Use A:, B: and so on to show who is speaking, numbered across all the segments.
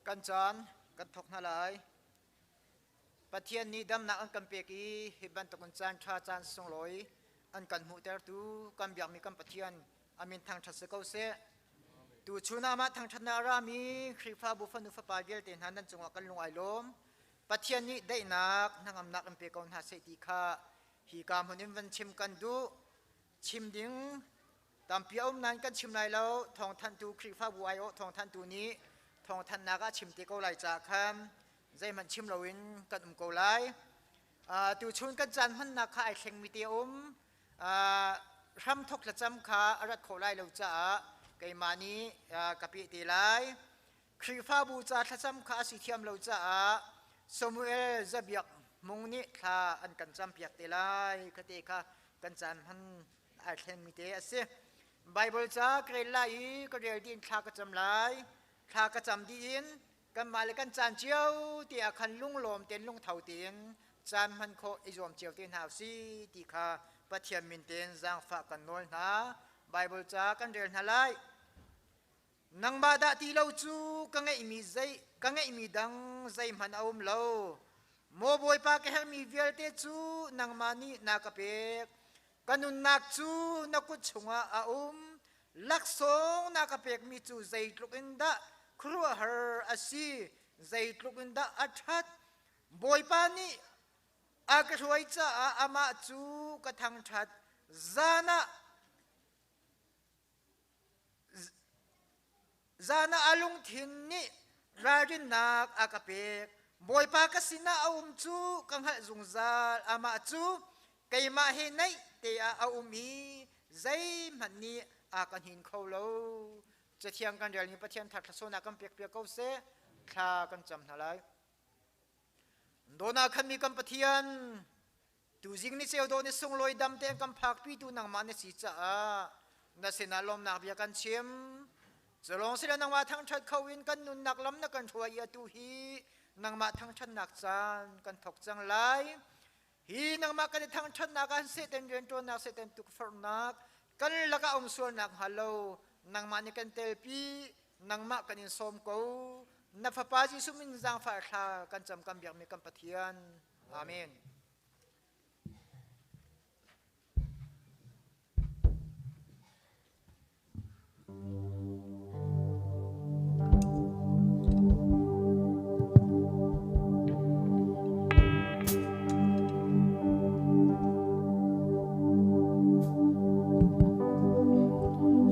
A: Kan caan kan thawk hna lai. Pathian nih damnak an kan pek i hi bantukin caan ṭha caan sunglawi an kan hmuhtertu kan biakmi kan Pathian a min thangṭhat si ko seh. Tuchun ah mah thangṭhatnak a rami Khrihfabu fanu fapa vialte hna nan cungah kan lung ai lawm. Pathian nih daihnak hnangamnak in pe ko hna seh ti kha hi ka hmun in van chim kan duh. Chim ding tampi a um nain kan chim lai lo. Thawngthanhtu Khrihfabu aiawh thawngthanhtu nih thawngthanhnak ah chim te ko lai caah khan zeihmanh chim loin kan um ko lai. Tuchun kan caan hmannak kha ai thlengmi te a um. Hramthok thlacam kha a rat khawh lai lo caah keimah nih ka peh te lai. Khrihfabu ca thlacam kha a si thiam lo caah Samuel Zabiak Mung nih thla an kan campiak te lai kha te kha kan caan hman ai thlenmi te a si. Bible ca ka rel lai i ka rel dih in thla ka cam lai. Thla ka cam dih in kanmah le kan caan cio te ah khan lunglawm tein lungtho tein caan hman khawh i zuam cio te hna usih ti kha Pathian min tein zaangfah kan nawl hna. Bible ca kan rel hna lai. Nangmah dah ti lo cu ka ngeihmi zei ka ngeihmi dang zeihmanh a um lo. Maw Bawipa ka herhmi vialte cu nangmah nih na ka pek. Ka nunnak cu na kut chungah a um. Laksawng na ka pekmi cu zeitluk in dah khuaruahhar a si, zeitluk in dah a ṭhat. Bawipa nih a ka hruai caah amah cu ka thangṭhat. Zan ah Zan ah a lungthin nih ralrinnak a ka pek. Bawipa ka sinah a um cu ka hngalh zungzal. Amah cu keimah he naih te ah a um i zeihmanh nih a ka hnin kho lo. Cathiang kan relmi Pathian thar thlasawn kan pek piak ko seh. Thla kan cam hna lai. Dawna khanmi kan Pathian, tuzing ni ceu dawh ni sunglawi dam tein kan phakpitu nangmah na si caah na sinah lawmnak bia kan chim. Culawng sila nangmah thangṭhat kho in kan nunnak lam na kan hruai i atu hi nangmah thangṭhatnak caan kan thawk cang lai. Hi nangmah kan i thangṭhatnak ah Satan rianṭuannak, Satan tukforhnak, kan lakah um sualnak hnga lo nangmah nih kan telpi, nangmah kan in sawm ko. Na Fapa Jesuh min zaangfah thla kan cam kan biakmi kan Pathian. Amen.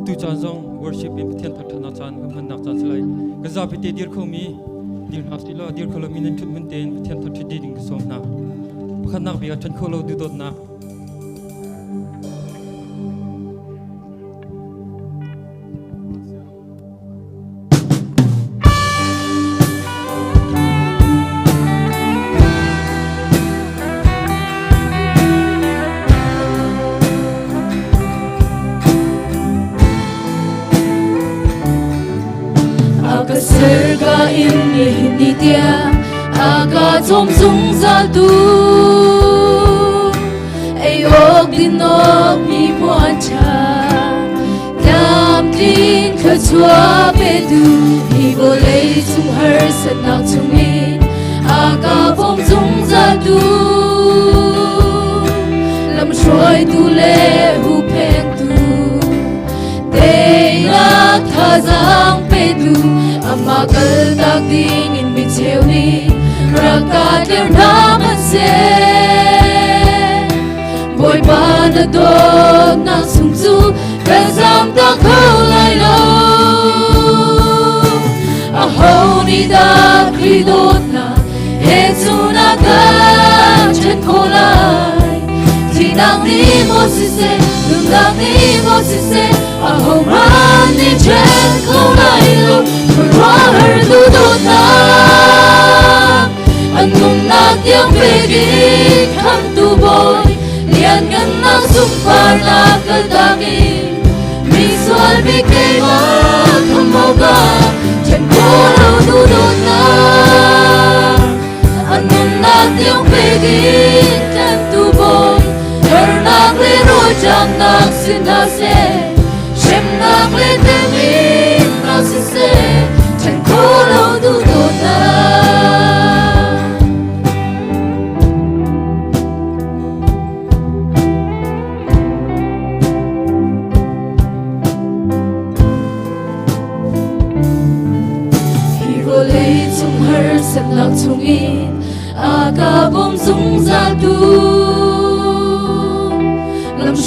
B: Tu caan zong worship in Pathian thangṭhatnak caan kan hmannak caan si lai. Kan zapi te dir khomi dir hna si law dir kho lomi nan ṭhut hmun tein Pathian thangṭhat dih ding ka sawm hna. Pakhatnak bik ah ṭhen kho lo duhdawtnak.
C: Aka serga in ni tia aka chom zungzal tu ei ok din ok mi puan cha tlamtling thluachuah petu hi vawlei cung harsatnak chungin a ka bawm zungzal tu lamhruaitu le huhphentu teinak thazaang petu amah kaltak ding in mi cheu nih rak ka tler hna hmanhseh Bawipa na dawtnak chung cu kan zamtak kho lai lo. Aho nih dah Khrih dawtnak he cu na kan ṭhen khawh lai? Thihnak nih maw siseh, nunnak nih maw siseh, ahohmanh nih ṭhen kho lai lo. Khuaruahhar tu dawtnak, an nunnak tiang pek in khamtu Bawi lianngannak sunparnak kaltak in misual mi keimah khamh awkah ṭhen khawh lo tu dawtnak an nunnak tiang pek in tlanhtu Bawi harnak le rawlṭamnak si hna seh hremnak le temhinnak siseh ṭhen khawh lo tu dawtnak.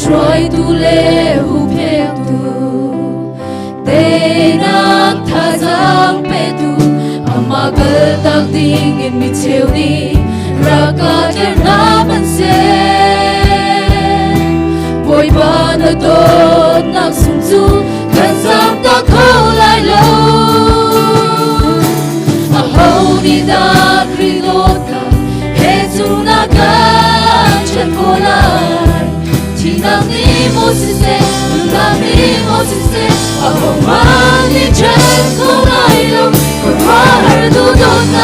C: Hruaitu le huhphektu Teinak thazaang petu Amah kaltak ding in mi cheu nih rak ka ter hna hmanhseh Bawipa na dawtnak sung cu kan zamtak kho lai lo. Aho nih dah Khrih dawtnak he cu na kan ṭhen khawh lai? Thihnak nih maw siseh, nunnak nih maw siseh, ahohmanh nih ṭhen kho lai lo. Khuaruahhar duhdawtnak,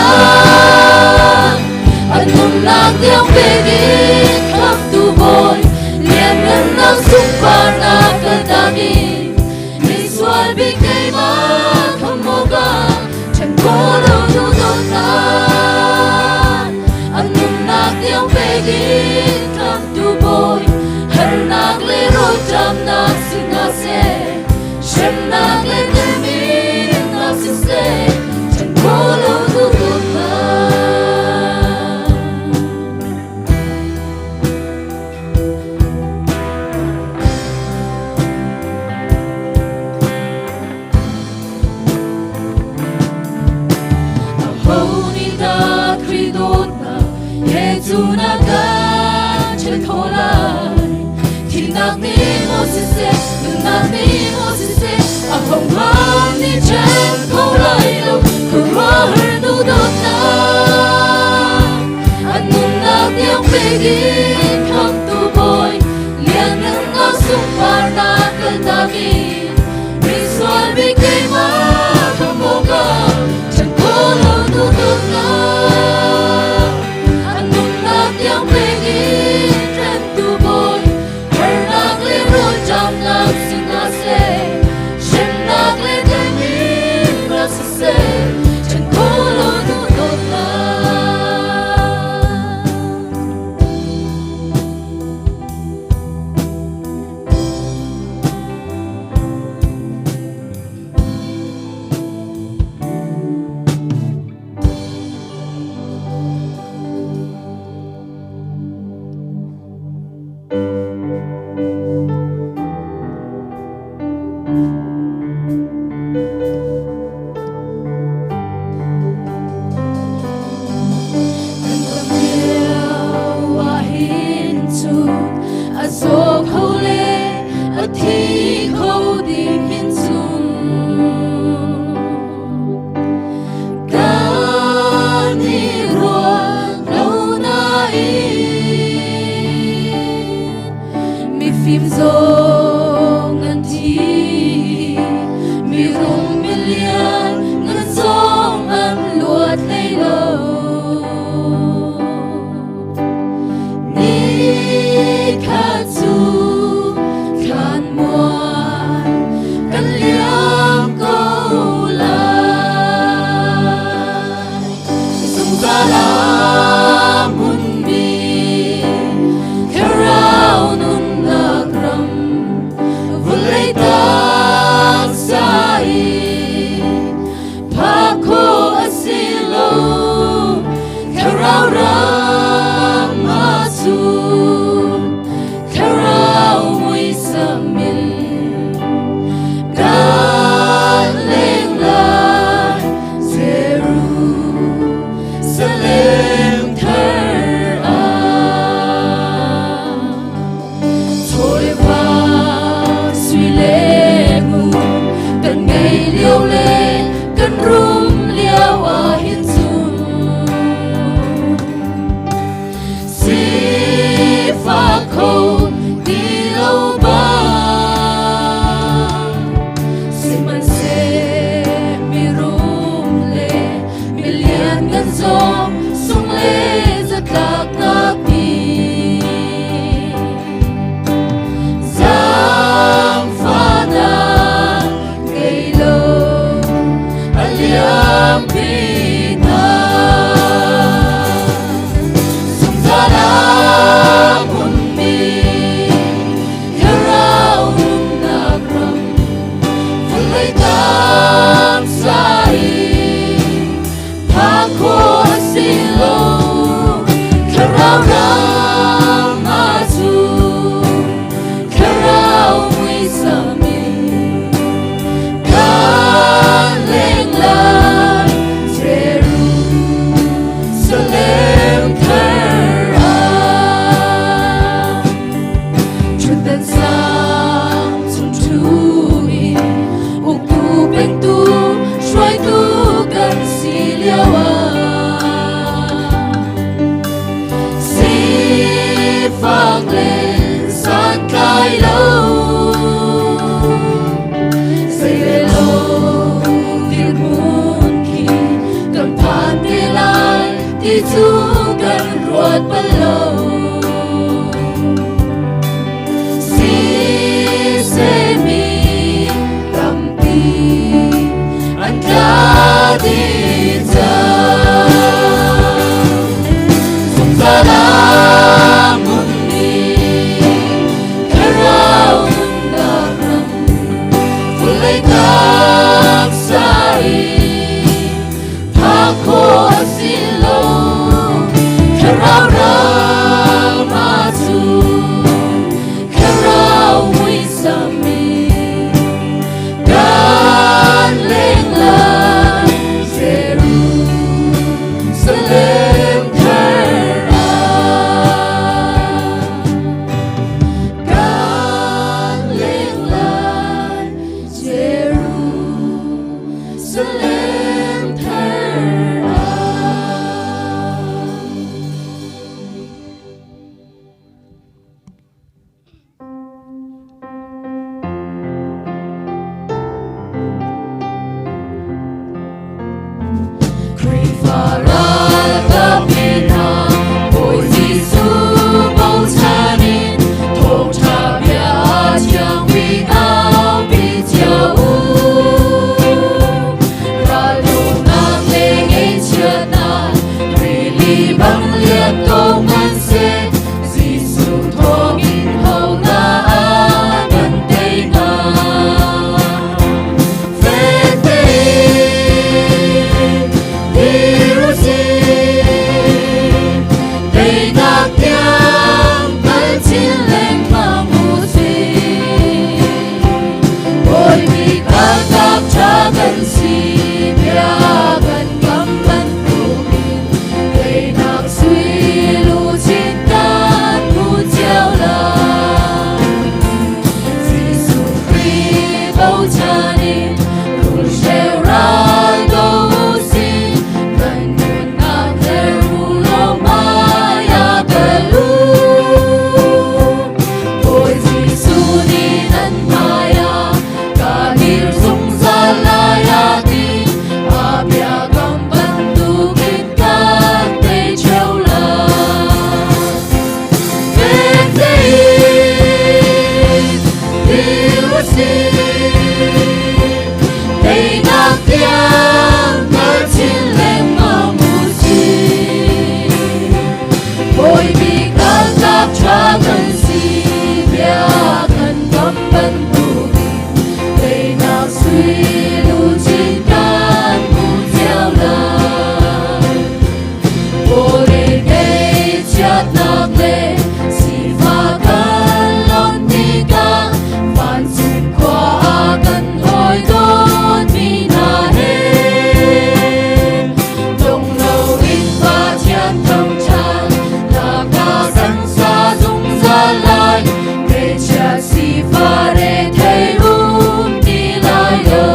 C: a nunnak tiang pek in khamhtu Bawi, lianngannak sunparnak kaltak in misual bik keimah khamh awkah ṭhen khawh lo duhdawtnak, a nunnak tiang pek in khamhtu Bawi, harnak le rawlṭamnak si hna seh, hremnak le temhinnak siseh, ṭhen khawh lo duhdawtnak. Aho nih dah Khrih dawtnak he cu na kan ṭhen khawh lai? Thihnak nih maw siseh, nunnak nih maw siseh, ahohmanh nih ṭhen kho lai lo. Khuaruahhar duhdawtnak, a nunnak tiang pek in khamhtu Bawi, lianngannak sunparnak kaltak in misual bik keimah khamh awkah ṭhen khawh lo duhdawtnak, a nunnak tiang pek in hremtu Bawi, harnak le rawlṭamnak si hna seh, hremnak le temhinnak siseh, ṭhen khawh lo duhdawtnak. Kan dam lio ahhin cun a zaw kho le a thi kho ding hin cun kan i ruah lo nain mifim zong an thi, mirum milian ngan zong an luat hlei lo. Nikhat cu thlan mual kan liam ko lai. Zungzal ah hmunmi thlarau nunnak ram. usih. Teinak tiang kal chin lengmang usih. Bawi kaltak ṭha kan si, bia kan kam bantukin teinak sui luchin kan hmu cio lai. Vawlei ngeihchiatnak le sifah kan lawnh tikah vancung khua ah kan hawi dawtmi hna he dong loin Pathian thangṭhat nak ah kan sa zungzal lai. Ngeihchiat sifah rethei um ti lai lo.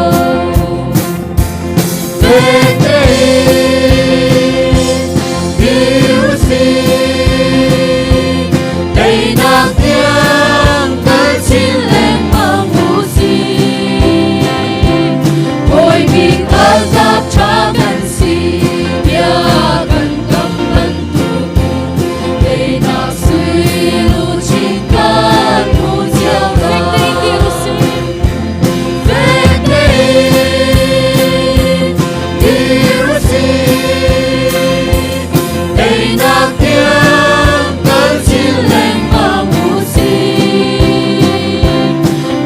C: Fek tein dir usih, teinak tiang kal chin lengmang usih. Bawi bik kaltak ṭha kan si, bia kan kam bantukin teinak sui luchin kan hmu cio
D: Fek tein dir
C: lai.
D: usih.
C: Fek tein dir usih, teinak tiang kal chin lengmang usih.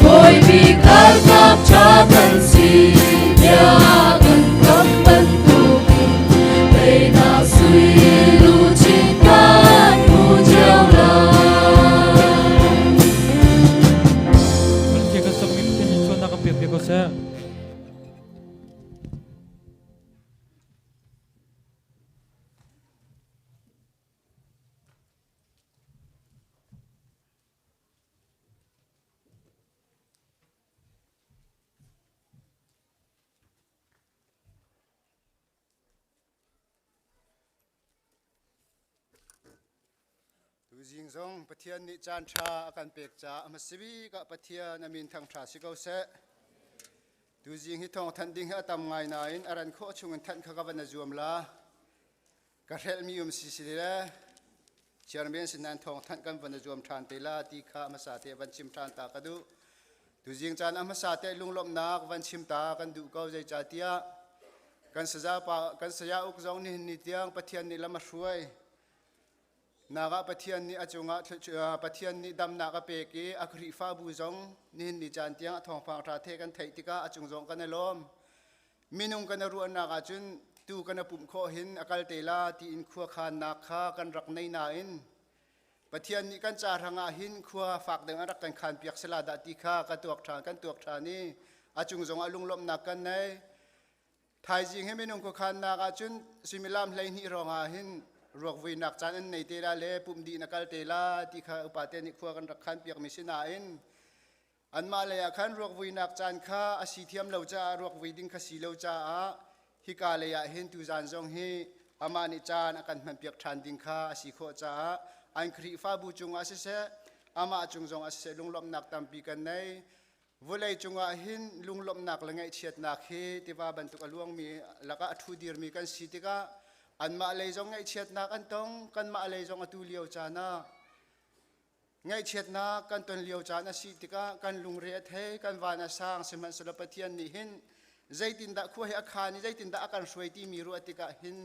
C: Bawi bik ralkap ṭha kan si, bia kan kam bantukin teinak sui luchin kan hmu cio lai.
B: Malaysia kan sakmi Pathian nih sualnak kan pek piak ko seh.
E: Tuzing zong Pathian nih caan ṭha a kan pek caah a hmasa bik ah Pathian a min thangṭha si ko seh. Tuzing hi thawng thanh ding hi a tam ngai nain a ran khawh chung in thanh kha ka van a zuam la. Ka hrelhmi um si si le chairman sin nan thawng thanh kan van a zuam ṭhan te la ti kha hmasa te van chim ṭhan ta ka duh. Tuzing caan a hmasa te lunglawmhnak van chim ta kan duh ko zeicahtiah kan saza pa kan saya uk zong nihin ni tiang Pathian nih lam a hruai. Nak ah Pathian nih a cungah Pathian nih damnak a pek i a Khrihfabu zong nihin ni caan tiang a thawngpang ṭha the kan theih tikah a cung zong kan i lawm. Minung kan i ruahnak ahcun tu kan i pumh khawh hin a kal te la tiin khuakhannak kha kan rak nei nain Pathian nih kan ca hrangah hin khua fak ding an rak kan khan piak sela dah ti kha ka tuak ṭhan kan tuak ṭhan i a cung zongah lunglawmhnak kan nei. Thaizing hi minung khuakhannak ahcun suimilam 12 hrawng ah hin ruakvuinak caan an nei te la le pumh dih na kal te la ti kha upate nih khua kan rak khan piakmi si nain anmah lei ah khan ruakvuinak caan kha a si thiam lo caah ruakvui ding kha si lo caah hika lei ah hin tuzaan zong hi amah nih caan a kan hmanpiak ṭhan ding kha a si khawh caah an Khrihfabu cungah siseh amah cung zongah siseh lunglawmhnak tampi kan nei. Vawlei cungah hin lunglawmhnak le ngaihchiatnak hi tiva bantuk a luangmi lakah a ṭhu dirmi kan si tikah anmah lei zong ngaihchiatnak an tong, kanmah lei zong atu lio caan ah ngaihchiatnak kan ton lio caan a si tikah kan lungre a thei, kan van a sang. Sihmanhsehlaw Pathian nih hin zeitindah khua hi a khaan i zeitindah a kan hruai timi ruah tikah hin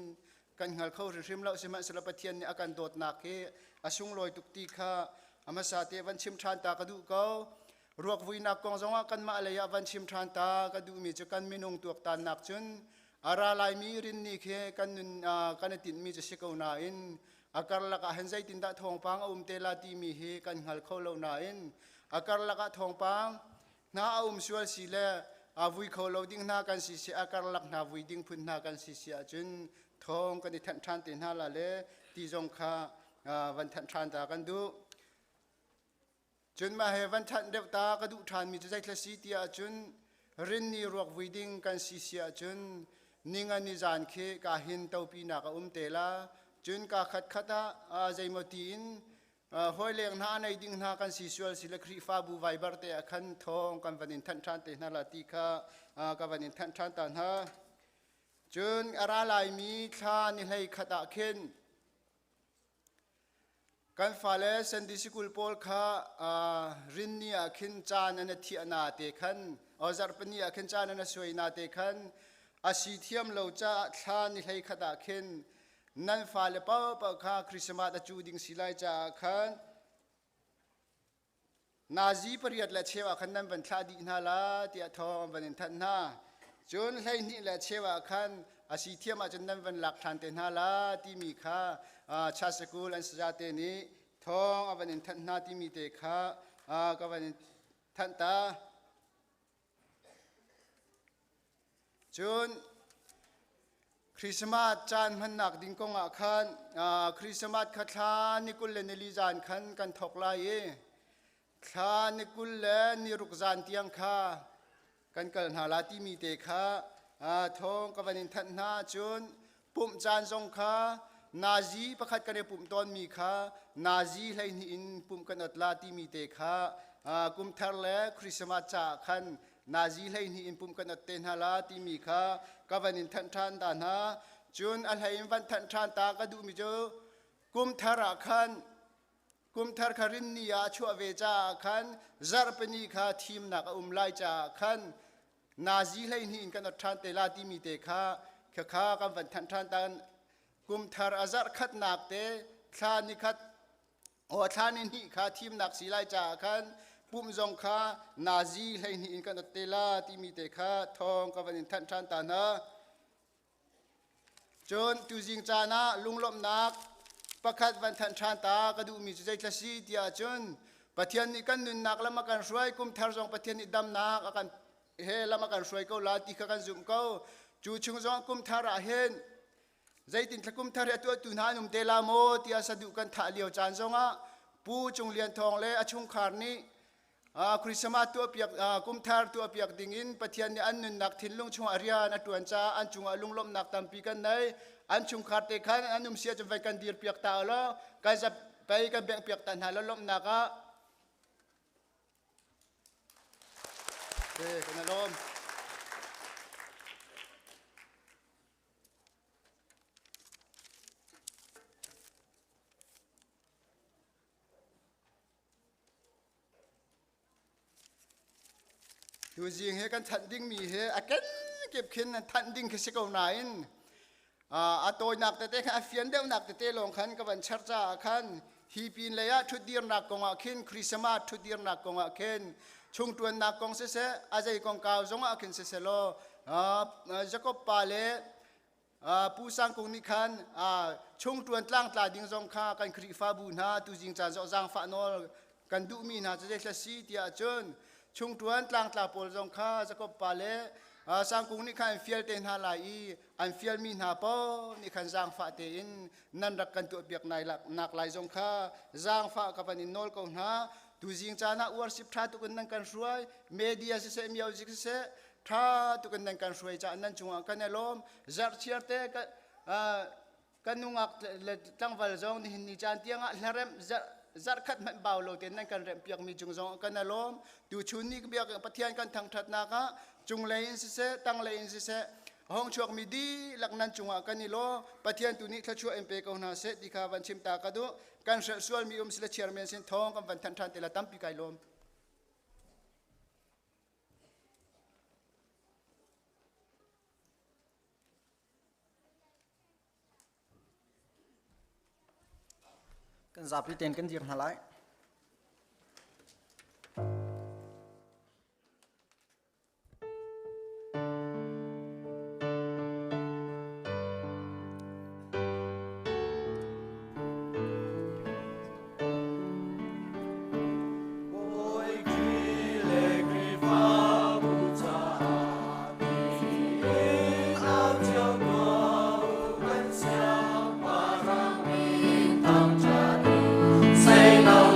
E: kan hngal kho hrimhrim lo. Sihmanhsehlaw Pathian nih a kan dawtnak hi a sunglawi tuk ti kha a hmasa te van chim ṭhan ta ka duh ko. Ruakvuinak kong zongah kanmah lei ah van chim ṭhan ta ka duhmi cu kan minung tuaktannak cun a ra laimi rinni khi kan nun kan i tinhmi cu si ko nain a karlak ah hin zeitindah thawngpang a um te la timi hi kan hngal kho lo nain a karlak ah thawngpang hna a um sual si le a vui kho lo ding hna kan si si a karlak hna vui ding phun hna kan si si ahcun thawng kan i thanh ṭhan te hna la le ti zong kha van thanh ṭhan ta kan duh. Cun mah he van ṭhanh deuh ta ka duh ṭhanmi cu zeithla si ti ahcun rinni ruak vui ding kan si si ahcun ninga ni zan khi ka hin topinak a um te la. Cun ka khatkhat ah zeimaw tiin hawileng hna a nei ding hna kan si sual si le Khrihfabu Viber te ah khan thawng kan van in thanh ṭhan te hna la ti kha ka van in thanh ṭhan ta hna. Cun a ra laimi thla ni hlei khat ah khin. Kan fale Sunday Sikul pawl kha rinni ah khin caan an thiah na te khan zarhpini ah khin caan an suai na te khan a si thiam lo caah thla ni hlei khat ah khin nan fale paohpaoh kha Christmas a cu ding si lai caah khan Nazi pariat le cheu ah khan nan van thlah dih hna la tiah thawng an van in thanh hna. Cun 12 le cheu ah khan a si thiam ahcun nan van lak ṭhan te hna la timi kha Chasakul an sayate nih thawng a van in thanh hna timi te kha ka van in thanh ta. Cun Christmas caan hmannak ding kong ah khan Christmas kha thla ni 20 le nili zan khan kan thawk lai i thla ni 20 le ni ruk zan tiang kha kan kal hna la timi te kha thawng ka van in thanh hna. Cun pumh caan zong kha nazi pakhat kan i pumh tawnmi kha nazi 12 in pumh kan ot la timi te kha kum thar le Christmas caah khan nazi 12 in pumh kan ot te hna la timi kha ka van in thanh ṭhan ta hna. Cun a hlei in van thanh ṭhan ta ka duhmi cu kum thar ah khan kum thar kha rinni ah a chuah ve caah khan zarhpini kha thimnak a um lai caah khan nazi 12 in kan ot ṭhan te la timi te kha khakha kan van thanh ṭhan tan. Kum thar a zarh khatnak te thla ni khat o thla ni hnih kha thimnak si lai caah khan pumh zong kha nazi 12 in kan ot te la timi te kha thawng ka van in thanh ṭhan ta hna. Cun tuzing caan ah lunglawmhnak pakhat van thanh ṭhan ta ka duhmi cu zeithla si tiah cun Pathian nih kan nunnak lam a kan hruai, kum thar zong Pathian nih damnak a kan he lam a kan hruai ko la ti kha kan zumh ko. Cu chung zong kum thar ah hin zeitin thla kum thar hi a tuahtu hna an um te la maw tiah saduh kan thah lio caan zongah Pu Cung Lian Thawng le a chungkhar nih Christmas tuahpiak kumthar tuahpiak dingin Pathian nih an nunnak thinlung chungah rian a ṭuan caah an cungah lunglawmhnak tampi kan nei. An chungkhar te khan an um sia cun vai kan dirpiak ta law kan zap pei kan benghpiak ta hna law lawmhnak ah te kan lawm. Tuzing he kan thanh dingmi he a kenkip khin thanh ding khi si ko nain a tawinak tete khan a fian deuhnak tete lawng khan ka van cher caah khan hi pin lei ah ṭhutdirnak kong ah khin Christmas ṭhutdirnak kong ah khin chungṭuannak kong siseh a zei kongkau zong ah khin siseh law Jakob pa le Pu Sang Kung nih khan chungṭuan tlangtla ding zong kha kan Khrihfabu hna tuzing caan zong zaangfah nawl kan duhmi hna cu zeithla si tiah cun chungṭuan tlangtla pawl zong kha Jakob pa le Sang Kung nih khan an fial te hna lai i an fialmi hna paoh nih khan zaangfah tein nan rak kan tuahpiak nak lai zong kha zaangfah ka van in nawl ko hna. Tuzing caan ah worship ṭha tuk in nan kan hruai, media siseh, music siseh, ṭha tuk in nan kan hruai caah nan cungah kan i lawm. Zarhchiar te kan nungak le tlangval zong nihin ni caan tiangah hlaremh zarhkhat hmanh bau lo tein nan kan remh piakmi cung zong kan i lawm. Tuchun ni biak Pathian kan thangṭhatnak ah cunglei in siseh, tanglei in siseh, hong chuakmi dihlak nan cungah kan i lawm. Pathian tu nih thluachuah in pe ko hna seh ti kha van chim ta ka duh. Kan hrelh sualmi um sile chairman sin thawng kan van thanh ṭhan te la tampi kai lawm.
D: Kan zapi tein kan dir hna lai.
C: Say no.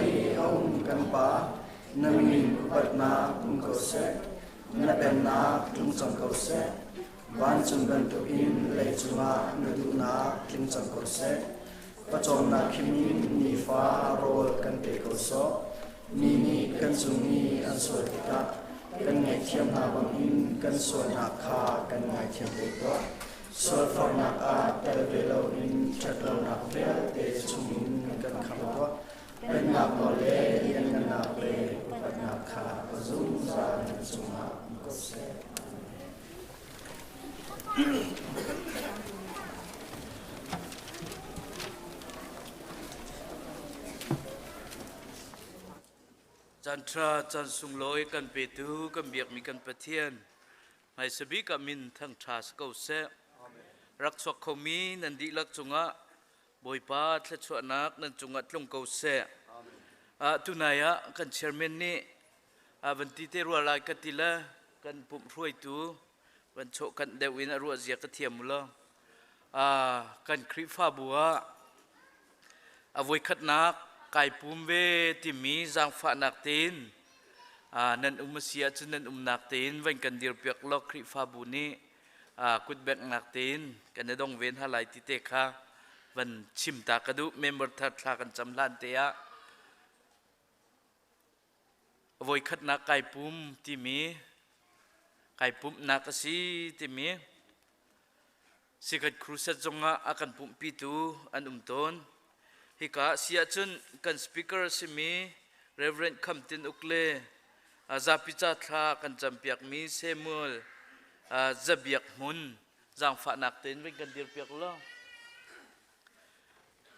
F: i a um kan Pa, na min upatnak um ko seh. Na pennak tlung cang ko seh. Vancung bantukin leicung ah na duhnak tling cang ko seh. Pawcawmnak khimin nifa rawl kan pe ko sawh. Mi nih kan cung i an sual tikah kan ngaihthiam hna bangin kan sualnak kha kan ngaithiam ve tuah. Sualforhnak ah tel ve loin ṭhatlonak vialte chungin kan khamh tuah. Pennak nawl le lianngannak le upatnak kha zungzal na cungah um ko seh.
G: Caan ṭha, caan sunglawi kan petu, kan biakmi kan Pathian, hmaisa bik ah min thangṭha si ko seh. Rak chuak khomi nan dihlak cungah Bawipa thluachuahnak nan cungah tlung ko seh. Tunai ah kan chairman nih van ti te rua lai ka ti le kan pumh hruaitu van chawh kanh deuh in a ruah zia ka thiam u law kan Khrihfabu ah a voikhatnak kai pum ve timi zaangfahnak tein nan um a si ahcun nan umnak tein van kan dirpiak law Khrihfabu nih kutbengnak tein kan i dong ve hna lai ti te kha van chim ta ka duh. Member thar thla kan cam hlan te ah voikhatnak kai pum timi kai pumhnak a si timi Secret Crusade zongah a kan pumhpitu an um tawn. Hika si ahcun kan speaker a simi Reverend Kham Tin Uk le zapi ca thla kan campiakmi Samuel Zabiak Hmun zaangfahnak tein vei kan dirpiak law.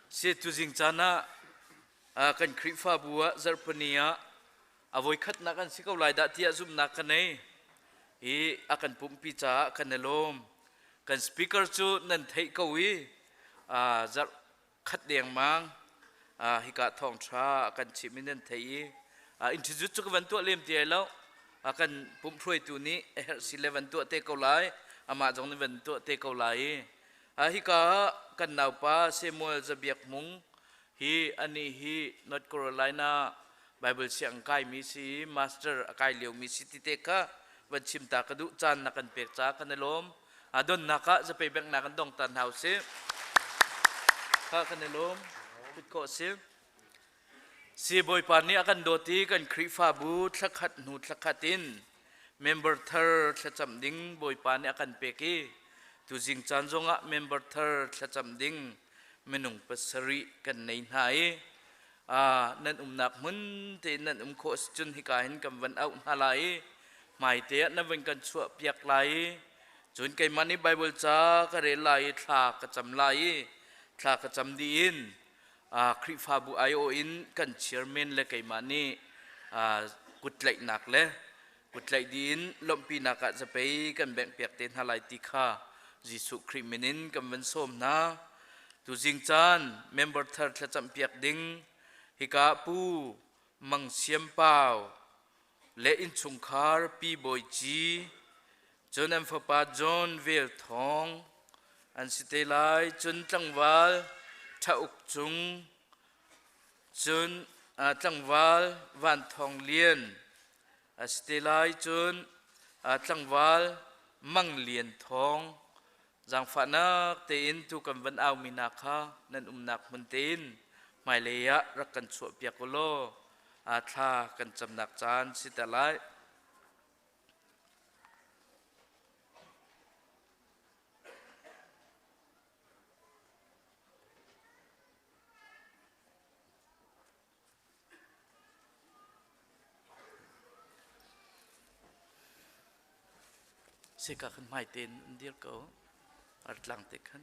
G: Si tuzing caan ah kan Khrihfabu ah zarhpini ah a voikhatnak an si ko lai dah tiah zumhnak ka nei i a kan pumpi caah kan i lawm. Kan speaker cu nan theih ko i zarh khat dengmang hika thawngṭha a kan chimh i nan theih i introduce cu ka van tuah lem ti ai lo. A kan pumhruaitu nih a herh si le van tuah te ko lai, amah zong nih van tuah te ko lai i hika ah kan naupa Samuel Zabiak Mung hi anih hi North Carolina Bible siang kaimi si master a kai liomi si ti te kha van chim ta ka duh. Caan na kan pek ca kan i lawm. A donnak ah zapei bank na kan dong ta hna usih. Kha kan i lawm. Put ko si. Si Bawipa nih a kan dawt i kan Khrihfabu thlakhat hnu thlakhat in member thar thlacam ding Bawipa nih a kan pek i tuzing caan zongah member thar thlacam ding minung pasarih kan nei hna i nan umnak hmun tein nan um khawh cun hika hin kan van auh hna lai i hmaite ah nan van kan chuah piak lai i cun keimah nih Bible ca ka rel lai i thla ka cam lai i thla ka cam dih in Khrihfabu aiawh in kan chairman le keimah nih kuttlaihnak le kuttlaih dih in lawmhpinak ah zapei kan bengh piak te hna lai ti kha Jesuh Khrih min in kan van sawm hna. Tuzing caan member thar thlacam piak ding hika Pu Mang Siam Pau le innchungkhar Pi Bawi Ci cun an fapa John Vel Thawng an si te lai. Cun tlangval Tha Uk Cung cun tlangval Van Thawng Lian a si te lai. Cun tlangval Mang Lian Thawng zaangfahnak tein tu kan van aumi hna kha nan umnak hmun tein hmailei ah rak kan chuahpiak u law thla kan camnak caan si te lai. Sika khan hmai tein an dir ko. Artlang te khan.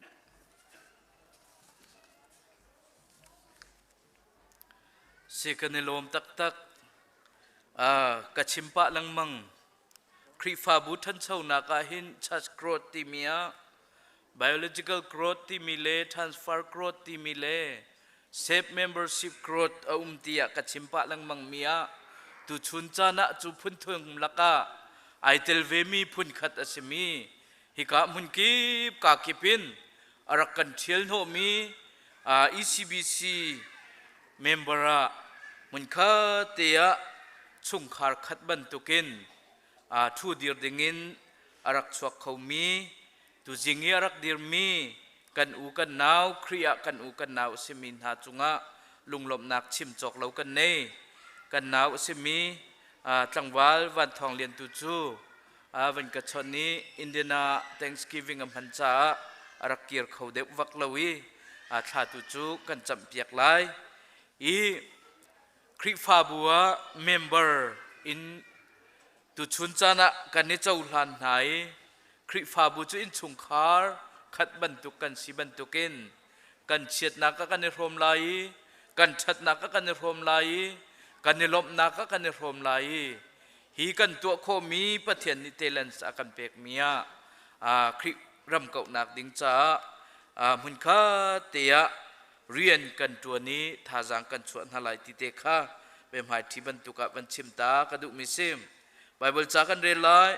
G: Si kan i lawm taktak. Ka chim pah lengmang. Khrihfabu ṭhanchonak ah hin church growth timi ah biological growth timi le transfer growth timi le safe membership growth a um tiah ka chim pah lengmang mi ah tuchun caan ah cu phun thum lakah ai tel vemi phun khat a simi hika hmun kip ka kip in a rak kan ṭhial hnawhmi ECBC member ah Hmunkhat te ah chungkhar khat bantukin ṭhu dir dingin a rak chuak khomi, tuzing i a rak dirmi kan u kan nau, Khrih ah kan u kan nau a simi hna cungah lunglawmhnak chim cawk lo kan nei. Kan nau a simi tlangval Van Thawng Lian tu cu van ka chawnh i Indiana Thanksgiving a hman caah a rak kir kho deuh vak lo i thla tu cu kan camhpiak lai. I Khrihfabu ah member in tuchun caan ah kan i cohlan hna i Khrihfabu cu innchungkhar khat bantuk kan si bantukin kan chiatnak ah kan i hrawm lai i kan ṭhatnak ah kan i hrawm lai i kan i lawmhnak ah kan i hrawm lai i hi kan tuah khawhmi Pathian nih talents a kan pekmi ah Khrih ram kauhnak ding caah hmunkhat te ah rian kan ṭuan i thazaang kan chuah hna lai ti te kha biahmaiṭhi bantuk ah van chim ta ka duhmi si. Baibal ca kan rel lai.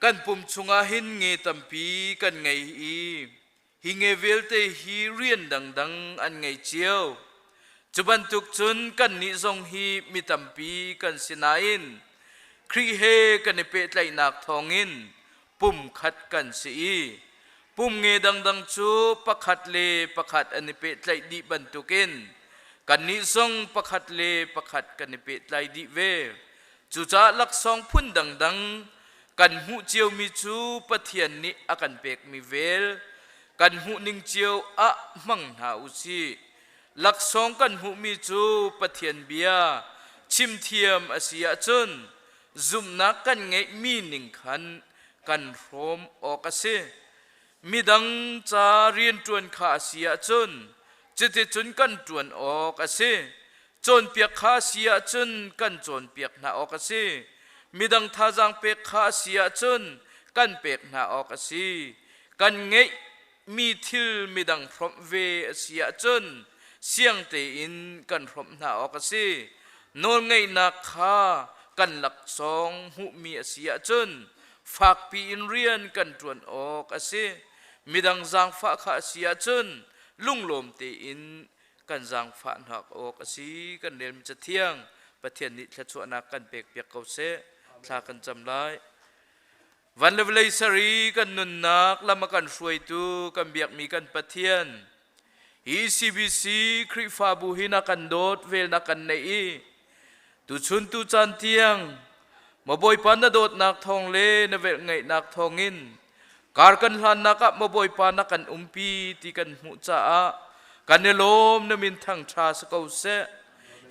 G: Kan pum chungah hin nge tampi kan ngei i hi nge vialte hi rian dangdang an ngei cio. Cu bantuk cun kannih zong hi mi tampi kan si nain Khrih he kan i pehtlaihnak thawngin pum khat kan si i pum nge dangdang cu pakhat le pakhat an i pehtlaih dih bantukin kannih zong pakhat le pakhat kan i pehtlai dih ve. Cucaah laksawng phun dangdang kan hmuh ciomi cu Pathian nih a kan pekmi vel kan hmuhning cio ah hmang hna u sih. Laksawng kan hmuhmi cu Pathian bia chimthiam a si ahcun zumhnak kan ngeihmi ning khan kan hrawm awk a si. Midang ca rianṭuan kha a si ahcun cuticun kan ṭuan awk a si. Cawnpiak kha a si ahcun kan cawnpiak hna awk a si. Midang thazaang pek kha a si ahcun kan pek hna awk a si. Kan ngeihmi thil midang hrawmh ve a si ahcun siang tein kan hrawmh hna awk a si. Nawlngeihnak kha kan laksawng hmuhmi a si ahcun fakpi in rian kan ṭuan awk a si. Midang zaangfah kha a si ahcun lunglawm tein kan zaangfah hna awk a si. Kan relmi Cathiang Pathian nih thluachuahnak kan pekpiak ko seh. Thla kan cam lai. Van le vawlei ser i kan nunnak lam a kan hruaitu kan biakmi kan Pathian, hi CBC Khrihfabu hi na kan dawt vel na kan neih i tuchun tu caan tiang maw Bawipa na dawtnak thawng le na velngeihnak thawngin kar kan hlannak ah maw Bawipa na kan umpi ti kan hmuh caah kan i lawm. Na min thangṭha si ko seh.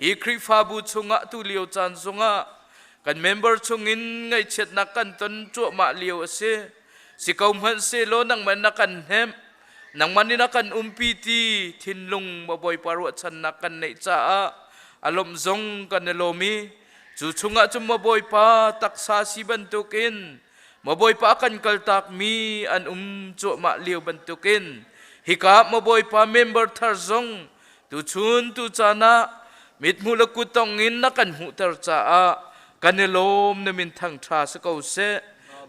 G: Hi Khrihfabu chungah tu lio caan zongah kan member chungin ngaihchiatnak kan ton cuahmah lio a si. Si ko hmanhsehlaw nangmah na kan hnemh, nangmah nih na kan umpi ti thinlung maw Bawipa ruahchannak kan neih caah a lawmh zong kan i lawm i cu chungah cun maw Bawipa taksa si bantukin maw Bawipa a kan kaltakmi an um cuahmah lio bantukin hika maw Bawipa member thar zong tuchun tu caan ah mithmuh le kuttong in na kan hmuhter caah kan i lawm. Na min thangṭha si ko seh.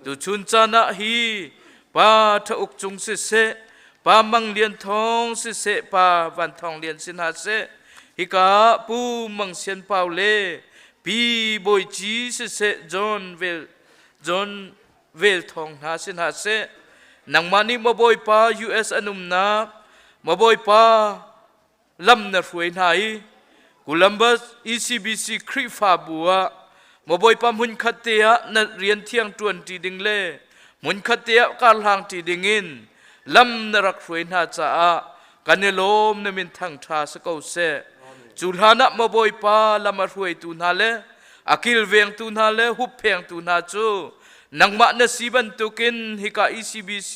G: Tuchun caan ah hi pa Tha Uk Cung siseh, pa Mang Lian Thawng siseh, pa Van Thawng Lian si hna seh, hika Pu Mang Sian Pau le Pi Bawi Ci siseh, John Vel Thawng hna si hna seh, nangmah nih maw Bawipa US an umnak maw Bawipa lam na hruai hna i Columbus ECBC Khrihfabu ah maw Bawipa hmunkhat te ah na rian thiang ṭuan ṭi ding le hmunkhat te ah karhlang ṭi ding in lam na rak hruai hna caah kan i lawm. Na min thangṭha si ko seh. Cu hlan ah maw Bawipa lam a hruaitu hna le a kilvengtu hna le hupphengtu hna cu nangmah na si bantukin hika ECBC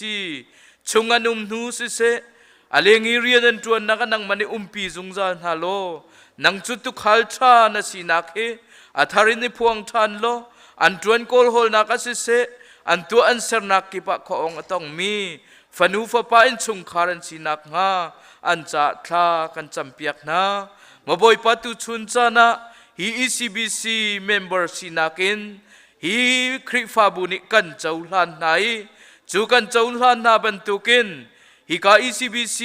G: chung an um hnu siseh, a leng i rian an ṭuannak ah nangmah nih umpi zungzal hna law, nang cu tuukhal ṭha na sinak hi a thar in i phuang ṭhan law, an ṭuan kawlhawlnak ah siseh, an tuah an sernak kip ah khuaawng a tongmi fanu fapa innchungkhar an si nakhnga an caah thla kan campiak hna. Maw Bawipa, tuchun caan ah hi ECBC member sinak in hi Khrihfabu nih kan cohlan hna i cu kan cohlan hna bantukin hika ECBC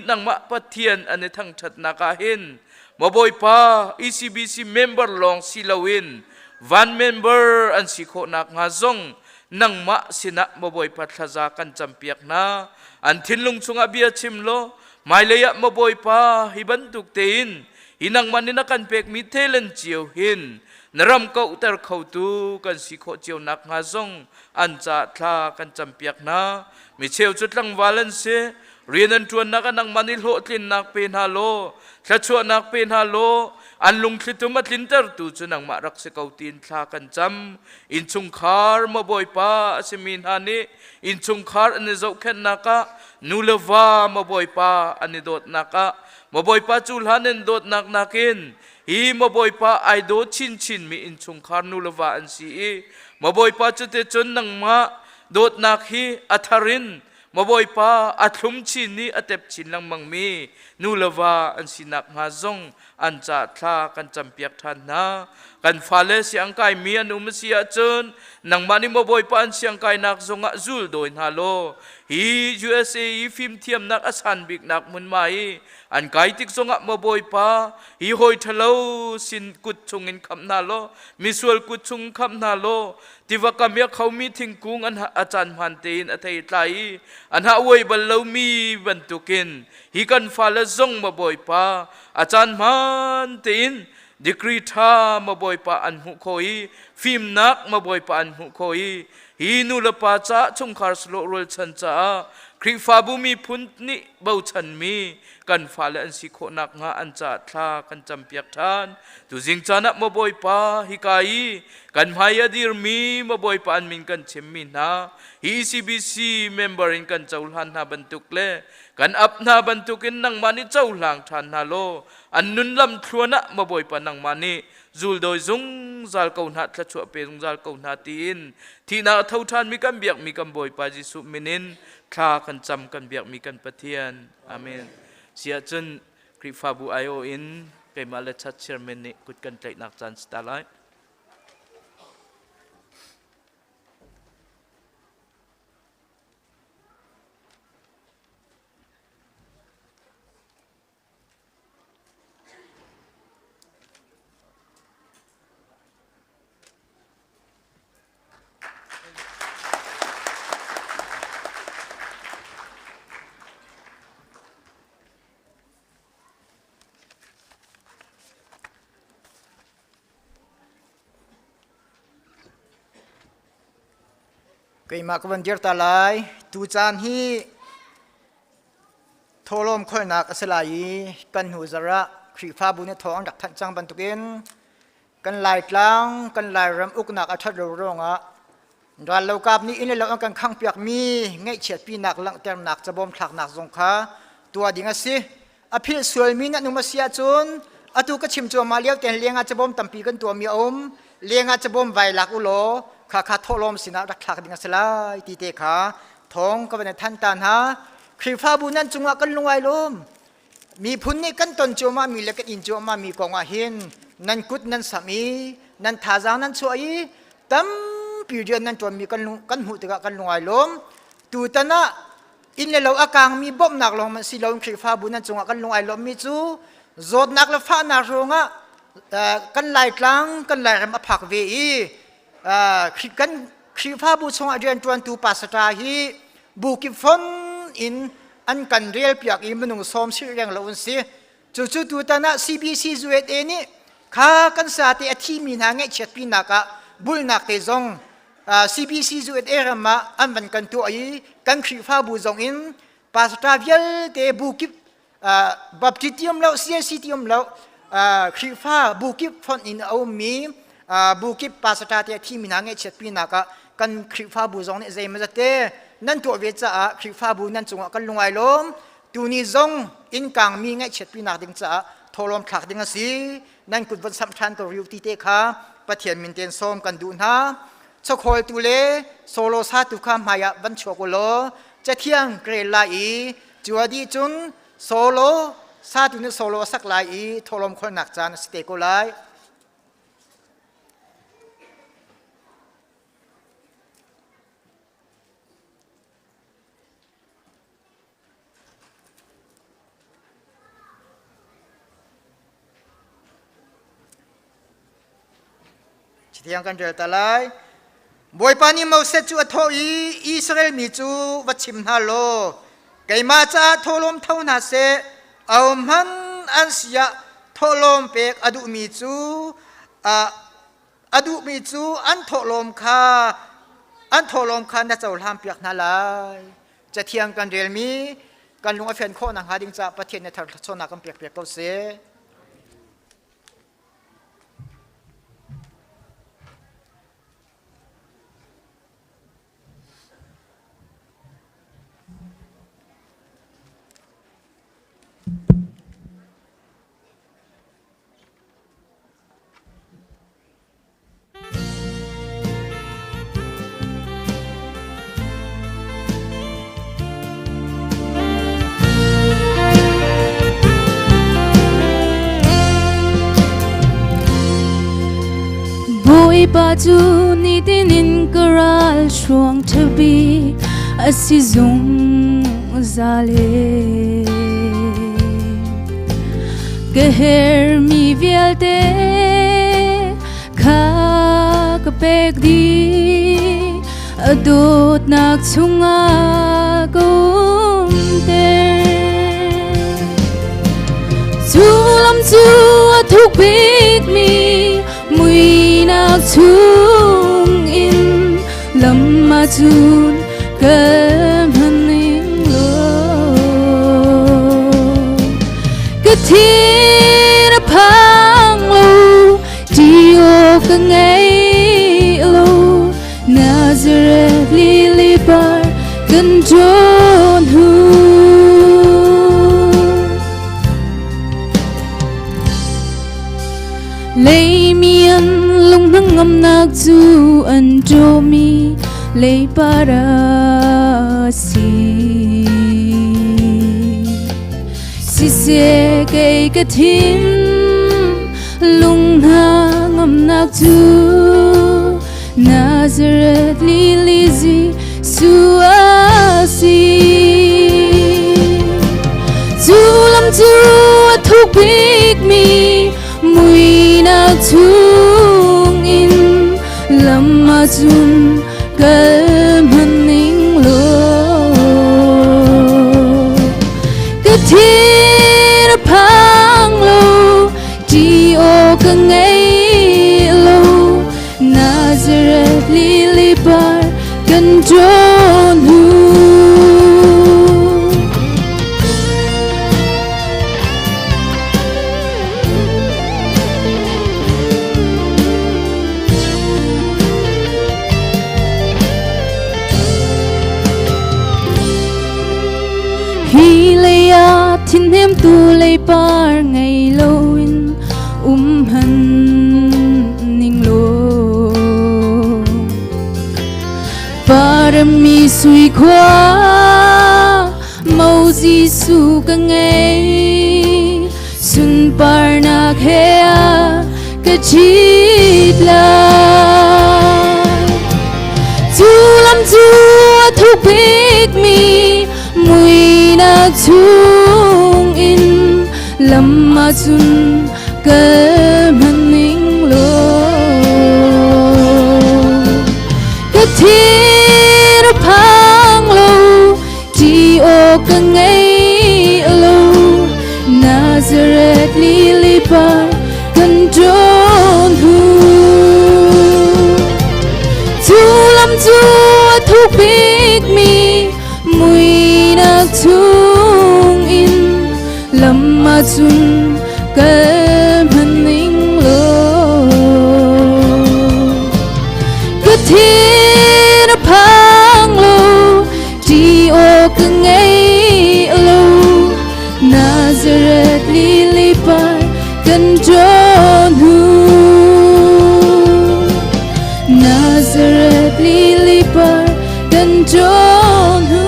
G: nangmah Pathian an i thangṭhatnak ah hin. Maw Bawipa, ECBC member lawng si loin van member an si khawh nakhnga zong nangmah sinah maw Bawipa thlaza kan campiak hna. An thinlung chungah bia chim law hmailei ah maw Bawipa hi bantuk tein hi nangmah nih na kan pekmi talent cio hin na ram kauhter khotu kan si khawh cio nakhnga zong an ca thla kan campiak hna. Micheu cu tlangval an si, rian an ṭuannak ah nangmah nih hlawhtlinnak pe hna law, thluachuahnak pe hna law, an lungthlitum a tlintertu cu nangmah rak si ko tiin thla kan cam. Innchungkhar maw Bawipa a simi hna nih innchungkhar an i zohkhenhnak ah nu le va maw Bawipa an i dawtnak ah maw Bawipa cu hlan in dawtnak nakin hi maw Bawipa ai daw chinchinmi innchungkhar nu le va an si i maw Bawipa cuticun nangmah dawtnak hi a thar in maw Bawipa a thlum chin i a tep chin lengmangmi nu le va an si nakhnga zong an ca thla kan campiak ṭhan hna. Kan fale siangkaimi an um a si ahcun nangmah nih maw Bawipa an siangkainak zongah zul dawi hna law hi USA i fimthiamnak a san biknak hmunhma i an kai tik zongah maw Bawipa hi hawi ṭhalo sin kut chungin khamh hna law misual kut chung khamh hna law tiva kam i a khomi thingkung an a caan hmaan tein a thei tlai i an ha uai bal lomi bantukin hi kan fale zong maw Bawipa a caan hmaan tein degree ṭha maw Bawipa an hmuh khawh i fimnak maw Bawipa an hmuh khawh i hi nu le pa caah chungkhar salawh rualchan caah Khrihfabu miphun nih bochanmi kan fale an si khawh nakhnga an caah thla kan campiak ṭhan. Tuzing caan ah maw Bawipa hika i kan hmai a dirmi maw Bawipa an min kan chimmi hna hi ECBC member in kan cohlan hna bantuk le kan ap hna bantukin nangmah nih cohlang ṭhan hna law an nun lam thluan ah maw Bawipa nangmah nih zuldawi zungzal ko hna thluachuah pe zungzal ko hna tiin thihnak a tho ṭhanmi kan biakmi kan Bawipa Jesuh min in thla kan cam kan biakmi kan Pathian amen siah cun Khrihfabu aiawh in keimah le chat chairman nih kut kan tlaihnak caan si ta lai.
A: Keimah ka van dir ta lai. Tucaan hi Thawhlawm kholnak a si lai i kan hnu zarh ah Khrihfabu nih thawng an rak thanh cang bantukin kan Laitlang, kan Lairam uknak a ṭhat lo ruangah rallokap nih inn le lo an kan khangpiakmi ngaihchiatpinak langhternak cabawm thlaknak zong kha tuah ding a si. A philh sualmi nan um a si ahcun atu ka chim cuahmah lio tein lengah cabawm tampi kan tuahmi a um. Lengah cabawm vai lak u law kha kha thawhlawm sinah rak thlak ding a si lai ti te kha thawng ka van i thanh ta hna. Khrihfabu nan cungah kan lung ai lawm. Miphun nih kan ton cuahmah mi le kan in cuahmah mi kong ah hin nan kut nan samh i nan thazaang nan chuah i tampi rian nan ṭuanmi kan kan hmuh tikah kan lung ai lawm. Tutan ah inn le lo a kangmi bawmhnak lawng hmanh si loin Khrihfabu nan cungah kan lung ai lawmmi cu zawtnak le fahnak ruangah kan Laitlang kan Lairam a phak ve i kan Khrihfabu chungah rianṭuantu pastor hi bu kip fon in an kan relpiak i minung sawm sirh reng lo an si. Cucu tutan ah CBC USA nih kha kan sate a thimi hna ngaihchiatpinak ah bulnak te zong CBC USA ram ah an van kan tuah i kan Khrihfabu zong in pastor vialte bu kip Baptist ti um lo CAC ti um lo Khrihfa bu kip fonh in a ummi bu kip pastor te a thimi hna ngaihchiatpinak ah kan Khrihfabu zong nih zeimawzat te nan tuah ve caah Khrihfabu nan cungah kan lung ai lawm tuni zong inn kangmi ngaihchiatpinak ding caah thawhlawm thlak ding a si nan kut von samh ṭhan ko riu ti te kha Pathian min ten sawm kan duh hna chawkhawltu le solo satu kha hmaiah van chuak u law cathiang ka rel lai i cu a dih cun solo satu nih solo a sak lai i thawhlawm kholnak caan a si te ko lai. Thiang kan rel ta lai. Bawipa nih Moses cu a thawh i Israel mi cu va chim hna law keimah caah thawhlawm tho hna seh ahohmanh an si ah thawhlawm pek a duhmi cu a duhmi cu an thawhlawm kha an thawhlawm kha na cohlan piak hna lai. Cathiang kan relmi kan lung a fian khawh nakhnga ding caah Pathian nih thar thluachuahnak kan pek piak ko seh.
C: Bawipa cu nitin in ka ral hruang ṭhabi a si zungzal e. Ka hermi vialte kha ka pek dih a dawtnak chungah ka umter cu lam cu a thuk bikmi muinak chungin lam ahcun kal hmanning law ka thin a phang lo ti awk ka ngei lo Nazareth lily par kan ṭawn hu Leimian lung hnangamnak cu an ṭawmi leipar a si. Siseh kei ka thin lung hnangamnak cu Nazareth lily Jesuh a si. Cu lam cu a thuk bikmi muinak chungin lam ahcun kal hmanning law ka thin a phang lo ṭi aw ka ngei lo Nazareth lily par kan ṭawn hu. Hi lei ah thinhnemtu lei par ngei loin um han ning law Parami sui khua Mo Jesuh ka ngei sunparnak he a ka ṭhit lai. Cu lam cu a thuk bikmi muinak chungin lam ahcun kal hmanning law ka thin a phang lo Ti aw ka ngei lo Nazareth lily par kan ṭawn hu Cu lam cu a thuk bikmi muinak chungin lam ahcun kal hmanning law ka thin a phang lo Ṭi aw ka ngei lo Nazareth lily par kan ṭawn hu Nazareth lily par kan ṭawn hu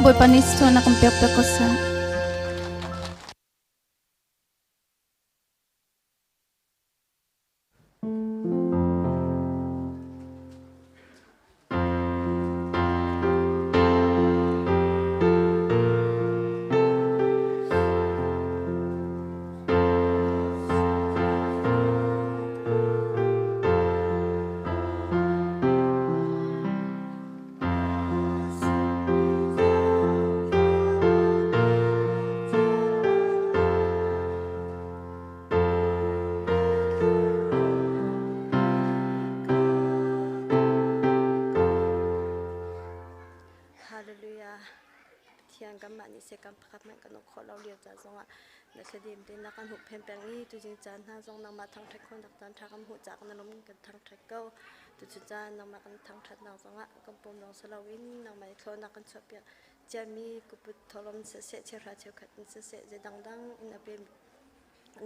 H: Bawipa nih sualnak kan pek piak ko seh.
I: Kanmah nih siakam pakhat hmanh kan uk khawh lo lio ca zongah na thladem te na kan huhphenh peng i tuzing caan hna zong nangmah thangṭhat khawhnak caan ṭha kan hmuh caah kan lung in kan thangṭhat ko. Tuchun caan nangmah kan thangṭhatnak zongah kan pum lawng si loin nangmah i thlawhnak kan chuahpiak ciami kuput thawhlawm siseh cheuhra cheukhat in siseh zei dangdang in a pe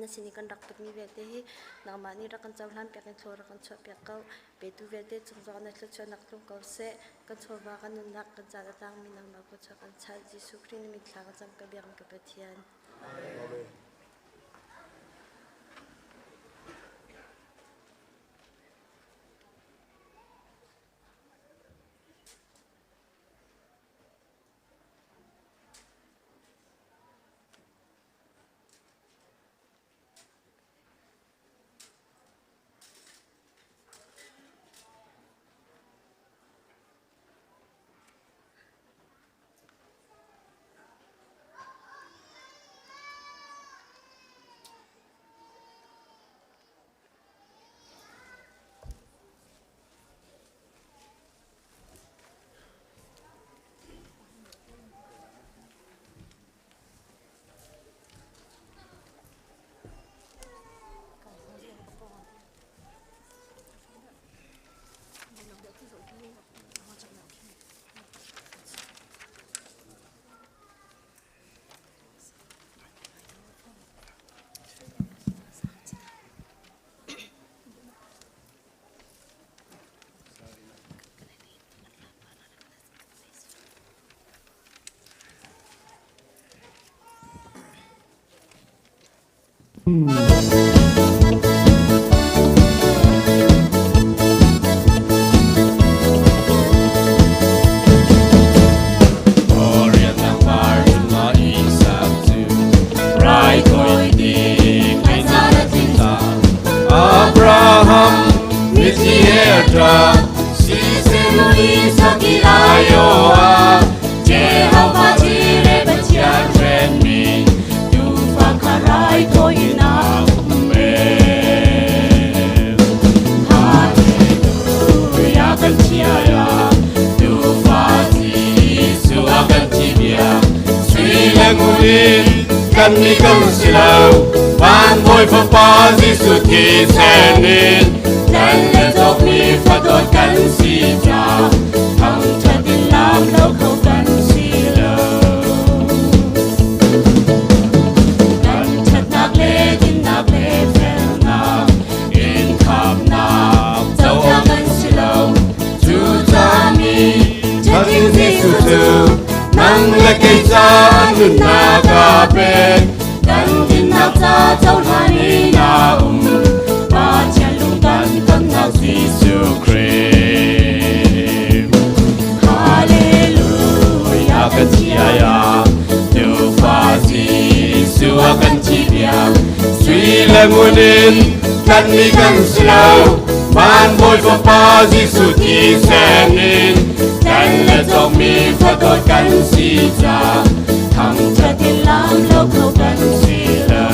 I: na sin i kan rak putmi vialte hi nangmah nih rak kan cohlan piak in thlaw rak kan chuah piak ko. Petu vialte cung zong na thluachuahnak tlung ko seh. Kan chawva kan nunnak kan caan a tangmi nangmah kut kan chanh. Jesuh Khrih na min thla ka cam ka biakmi ka Pathian.
E: Amen.
J: Abraham Mithieta Jehovah Jireh Pathian renmi Tufa kha raithawinak um Hallelujah kan chiaya Tufa Jesuh a kan thi bia Sui le ngun in kan ni kan si lo Van Bawi Fapa Jesuh thisen in Kan le cawkmi fadawt kan si ca Thangṭhat in lam lo kho kan si lo Kan ṭhatnak le dinnak le felnak in khamnak co awk kan si lo Cucaah mi ṭhatling Jesuh cu nang le kei ca nunnak a pek Kan dinnak ca cohlan in a um Pathian lung kan tonnak Jesuh Khrih Hallelujah kan chiaya Tufa Jesuh a kan thi bia Sui le ngun in kan mi kan si lo Van Bawi Fapa Jesuh thisen in kan le cawkmi fadawt kan si ca Thangṭhat in lam lo kho kan si lo.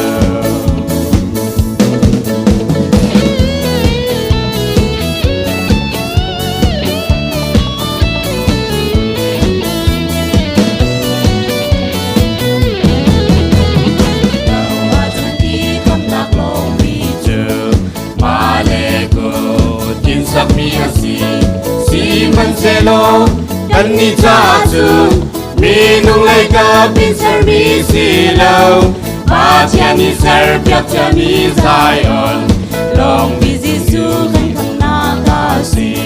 J: Sakmi a si sihmanhsehlaw kannih caah cun minung lei ka bin sermi si lo Pathian nih serpiak ciami Zion lawngmi Jesuh kan khamnak a si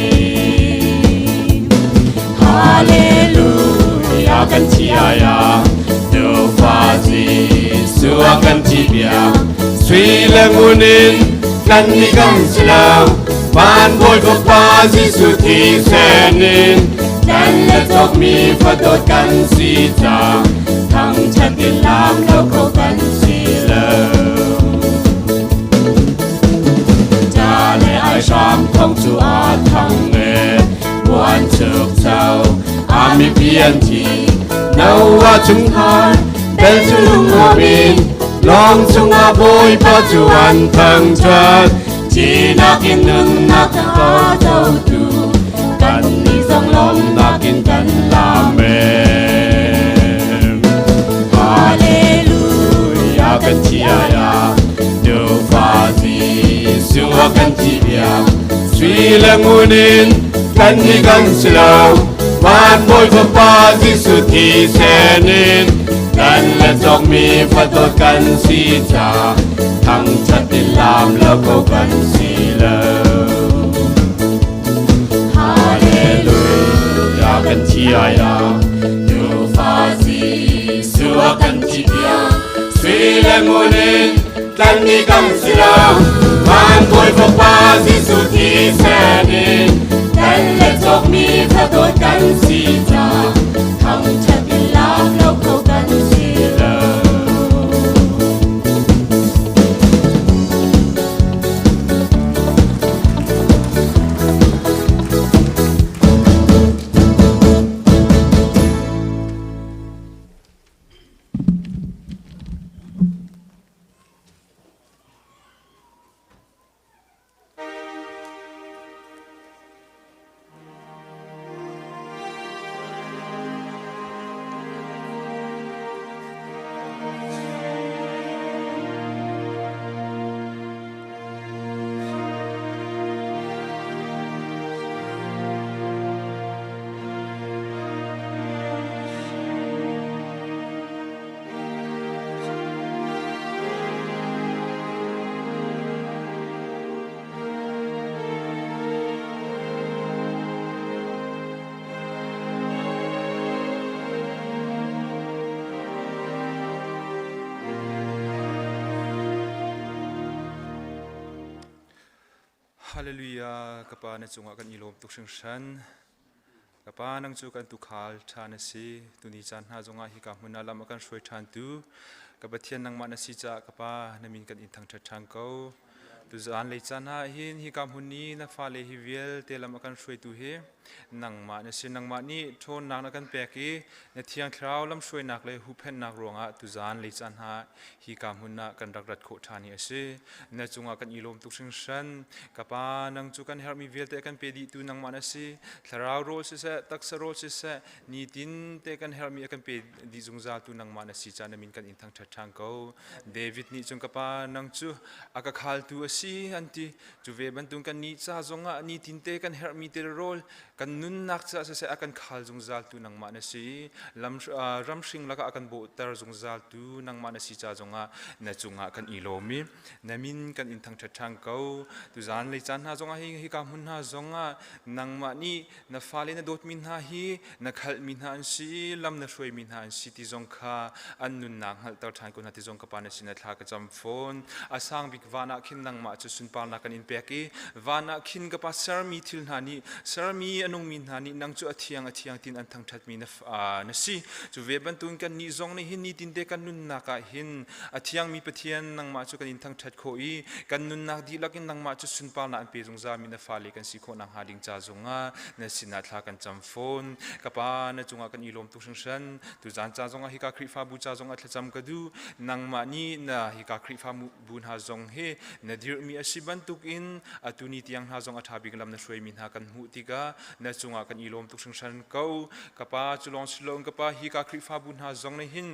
J: Hallelujah kan chiaya Tufa Jesuh a kan thi bia Sui le ngun in kan ni kan si lo Van Bawi Fapa Jesuh thisen in kan le cawkmi fadawt kan si ca thangṭhat in lam lo kho kan si lo Cha le ai hram thong cu a thang e buan chuk cho a mipi an thi Noah chungkhar bel cu lungawin lawng chungah Bawipa cu an thangṭhat Thihnak in nunnak a cotu kannih zong lawmnak in kan lam. Sui le ngun in kan hi kan si lo, van Bawi Fapa Jesuh thisen in kan le cawkmi fadawt kan si ca thangṭhat in laam lo ko kan si lo. Hallelujah kan thi ai la, Tuufa Jesuh a kan thi piak, sui le ngun in tlanmi kan si lo, van Bawi Fapa Jesuh thisen in kan le cawkmi fadawt kan si ca thangṭhat in laam lo kho kan si lo.
K: Hallelujah ka pa na cungah kan i lawm tuk hringhran. Ka pa nang cu kan tukhal ṭha na si. Tuni caan hna zongah hika hmun ah lam a kan hruai ṭhan tu ka Pathian nangmah na si caah ka pa na min kan in thangṭhat ṭhan ko. Tuzaan lei caan ah hin hika hmun i na fale hi vialte lam a kan hruaitu hi nangmah na si. Nangmah nih ṭhawnnak na kan pek i na Thiang Thlarau lamhruainak le huhphenhnak ruangah tuzaan lei caan hna hika hmun ah kan rak rat khawh ṭhan hi a si. Na cungah kan i lawm tuk hringhran. Ka Pa, nang cu kan herhmi vialte a kan pe dihtu nangmah na si. Thlarau rawl siseh, taksa rawl siseh, nitin te kan herhmi a kan pe dih zungzaltu nangmah na si caah na min kan in thangṭhat ṭhan ko. David nih cun ka Pa, nang cu a ka khaltu a si an ti. Cu ve bantuk kan nih ca zongah nitin te kan herhmi te rawl kan nunnak caah siseh a kan khal zungzaltu nangmah na si. Lam ramhring lakah a kan bawhter zungzaltu nangmah na si ca zongah na cungah kan i lawm i na min kan in thangṭhat ṭhan ko. Tuzaan lei caan hna zongah hi hika hmun hna zongah nangmah nih na fale na dawtmi hna hi na khalhmi hna an si i lam na hruaimi hna an si ti zong kha an nunnak hngalhter ṭhan ko hna ti zong ka pa na sin ah thla ka cam fawn. A sang bik van ah khin nangmah cu sunparnak kan in pek i van ah khin ka pa sermi thil hna nih sermi a nungmi hna nih nang cu a thiang a thiang tin an thangṭhatmi na, na si. Cu ve bantukin kan nih zong nih hin nitinte kan nunnak ah hin a thiangmi Pathian nangmah cu kan in thangṭhat khawh i kan nunnak dihlak in nangmah cu sunparnak an pe zungzalmi na fale kan si khawh nakhnga ding ca zongah na sinah thla kan cam fawn. Ka Pa, na cungah kan i lawm tuk hringhran. Tuzaan ca zongah hika Khrihfabu ca zongah thlacam ka duh. Nangmah nih na hika Khrihfabu hna zong hi na dirhmi a si bantukin atu ni tiang hna zong a ṭha bik lam na hruaimi hna kan hmuh tikah na cungah kan i lawm tuk hringhran ko. Ka Pa, cu lawng si loin ka Pa, hika Khrihfabu hna zong nih hin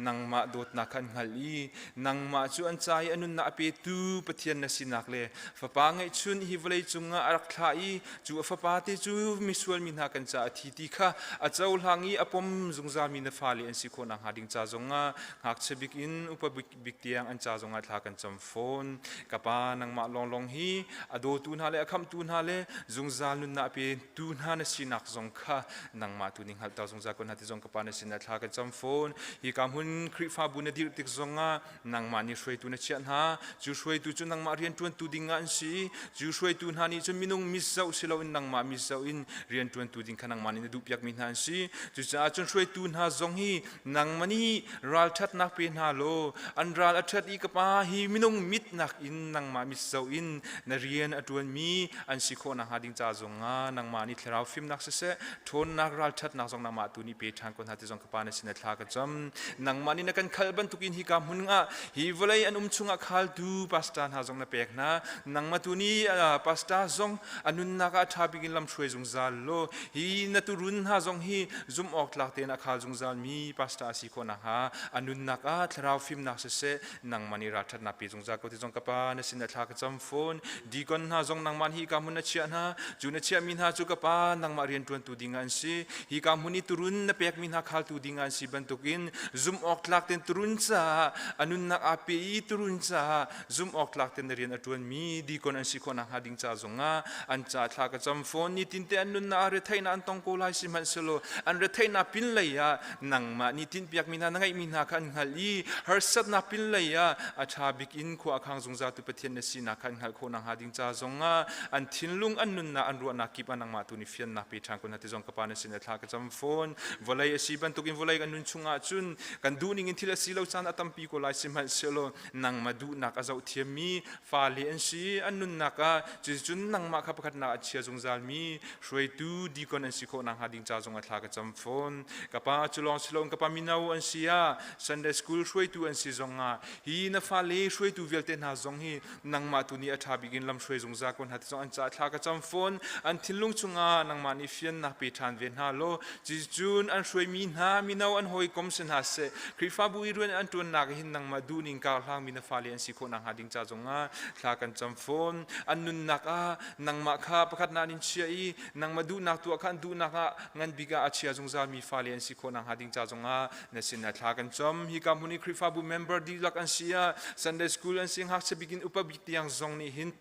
K: nangmah dawtnak kha an hngalh i nangmah cu an ca i a nunnak a petu Pathian na sinak le Fapa ngeihchun hi vawlei cungah a rak thlah i cu a fapa te cu misual mi hna kan caah a thi ti kha a cohlang i a pom zungzalmi na fale an si khawh nakhnga ding ca zongah ngakchia bik in upa bik tiang an ca zongah thla kan cam fawn. Ka Pa, nangmah lawnglawng hi a dawtu hna le a khamhtu hna le zungzal nunnak a petu hna na sinak zong kha nangmah tu nih hngalhter zungzal ko hna ti zong ka Pa na sinah thla kan cam fawn. Hika hmun Khrihfabu na dirh tik zongah nangmah nih hruaitu na chiah hna. Cu hruaitu cu nangmah rianṭuantu ding ah an si. Cu hruaitu hna nih cun minung mit zoh si loin nangmah mit zoh in rianṭuantu ding kha nangmah nih na duhpiakmi hna an si. Cucaah cun hruaitu hna zong hi nangmah nih ralṭhatnak pe hna law an ral a ṭhat i ka pa hi minung mit nakin nangmah mit zoh in na rian a ṭuanmi an si khawh nakhnga ding ca zongah nangmah nih thlarau fimnak siseh ṭhawnnak ralṭhatnak zong nangmah tu nih pe ṭhan ko hna ti zong ka pa na sin ah thla ka cam. Nangmah nih na kan khalh bantukin hika hmun ah hi vawlei an um chungah khaltu pastor hna zong na pek hna. Nangmah tu nih pastor zong a nunnak ah ṭha bik in lam hruai zungzal law hi na turun hna zong hi zumh awk tlak tein a khal zungzalmi pastor a si khawh nakhnga a nunnak ah thlarau fimnak siseh nangmah nih ralṭhatnak pe zungzal ko ti zong ka pa na sin. sinah thla ka cam fawn. Deacon hna zong nangmah nih hika hmun na chiah hna. Cu na chiahmi hna cu ka Pa, nangmah rianṭuantu ding ah an si. Hika hmun i turun na pekmi hna khaltu ding ah an si bantukin zumh awk tlak tein turun caah a nunnak aa pe i turun caah zumh awk tlak tein na rian a ṭuanmi deacon an si khawh nakhnga ding ca zongah an ca thla ka cam fawn. Nitinte an nunnak ah retheihnak an tong ko lai sihmanhsehlaw an retheihnak pinlei ah nangmah nih tinhpiakmi hna na ngeihmi hna kha an hngalh i harsatnak pinlei ah a ṭha bik in khua a khang zungzaltu Pathian na sinak kha an hngalh khawh nakhnga ding ca zongah an thinlung an nunnak an ruahnak kip ah nangmah tu nih fiannak pe ṭhan ko hna ti zong ka Pa na sin ah thla ka cam fawn. Vawlei a si bantukin vawlei kan nun chungah cun kan duhning in thil a si lo caan a tampi ko lai sihmanhsehlaw nangmah duhnak a zoh thiammi fale an si an nunnak ah cuticun nangmah kha pakhatnak a chia zungzalmi hruaitu deacon an si khawh nakhnga ding ca zong a thla ka cam fawn. Ka pa cu lawng si loin ka pa mino an si ah Sunday school hruaitu an si zongah hi na fale hruaitu vialte hna zong hi nangmah tu nih a ṭha bik in lamhruai zungzal ko hna ti zong an caah thla ka cam fawn. An thinlung chungah nangmah nih fiannak pe ṭhan ve hna law cuticun an hruaimi hna mino an hawikom si hna seh Khrihfabu i rian an ṭuannak hin nangmah duhning kar hlangmi na fale an si khawh nakhnga ding ca zongah thla kan cam fawn. An nunnak ah nangmah kha pakhatnak in chia i nangmah duhnak tuah kha an duhnak ah ngan bik ah a chia zungzalmi fale an si khawh nakhnga ding ca zongah na sinah thla kan cam. Hika hmun i Khrihfabu member dihlak an si ah Sunday school an si ngakchia bik in upa bik tiang zong nih hin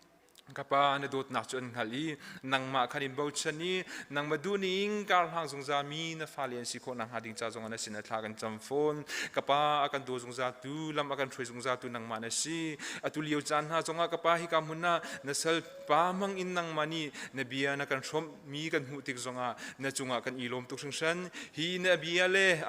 K: ka pa na dawtnak cu an hngalh i nangmah khan in bochan i nangmah duhning kar hlang zungzalmi na fale an si khawh nakhnga ding ca zongah na sinah thla kan cam fawn. Ka pa a kan daw zungzaltu lam a kan hruai zungzaltu nangmah na si. Atu lio caan hna zongah ka pa hika hmun ah na sal pa hmang in nangmah nih na bia na kan hrawmh mi kan hmuh tik zongah na cungah kan i lawm tuk hringhran. Hi na bia le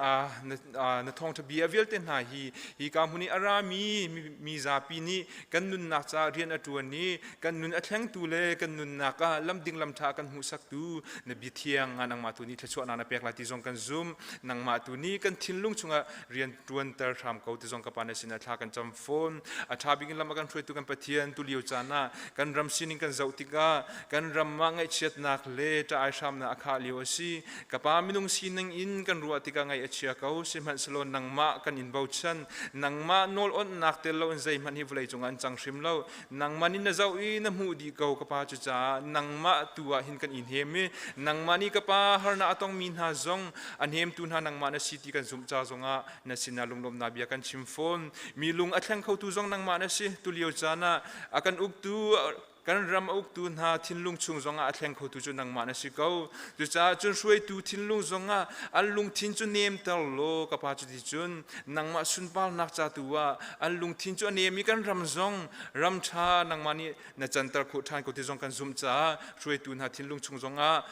K: na thawngṭha bia vialte hna hi hika hmun i a rami mi zapi nih kan nunnak caah rian a ṭuan i kan nun a thlengtu le kan nunnak ah lamding lamṭha kan hmuhsaktu na bia thiang ah nangmah tu nih thluachuahnak na pek lai ti zong kan zumh. Nangmah tu nih kan thinlung chungah rian ṭuanter hram ko ti zong ka Pa na sinah thla kan cam fawn. A ṭha bik in lam a kan hruaitu kan Pathian tu lio caan ah kan ram sining kan zoh tikah kan ram ah ngaihchiatnak le ṭah ai hramnak a khah lio a si. Ka Pa minung sining in kan ruah tikah ngaih a chia ko sihmanhsehlaw nangmah kan in bochan. Nangmah nawl onhnak tel loin zeihmanh hi vawlei cungah an cang hrim lo. Nangmah nih na zoh i na hmuh dih ko ka Pa cucaah nangmah tu ah hin kan i hnem i nangmah nih ka Pa harnak a tongmi hna zong a hnemtu hna nangmah na si ti kan zumh ca zongah na sinah lunglawmhnak bia kan chim fawn. Mi lung a thleng khotu zong nangmah na si. Tulio caan ah a kan uktu kan ram a uktu hna thinlung chung zongah a thleng khotu cu nangmah na si ko. Cucaah cun hruaitu thinlung zongah an lungthin cu nemter law ka pa cuti cun nangmah sunparnak ca tu ah an lungthin cu a nem i kan ram zong ram ṭha nangmah nih na canter khawh ṭhan ko ti zong kan zumh caah hruaitu hna thinlung chung zongah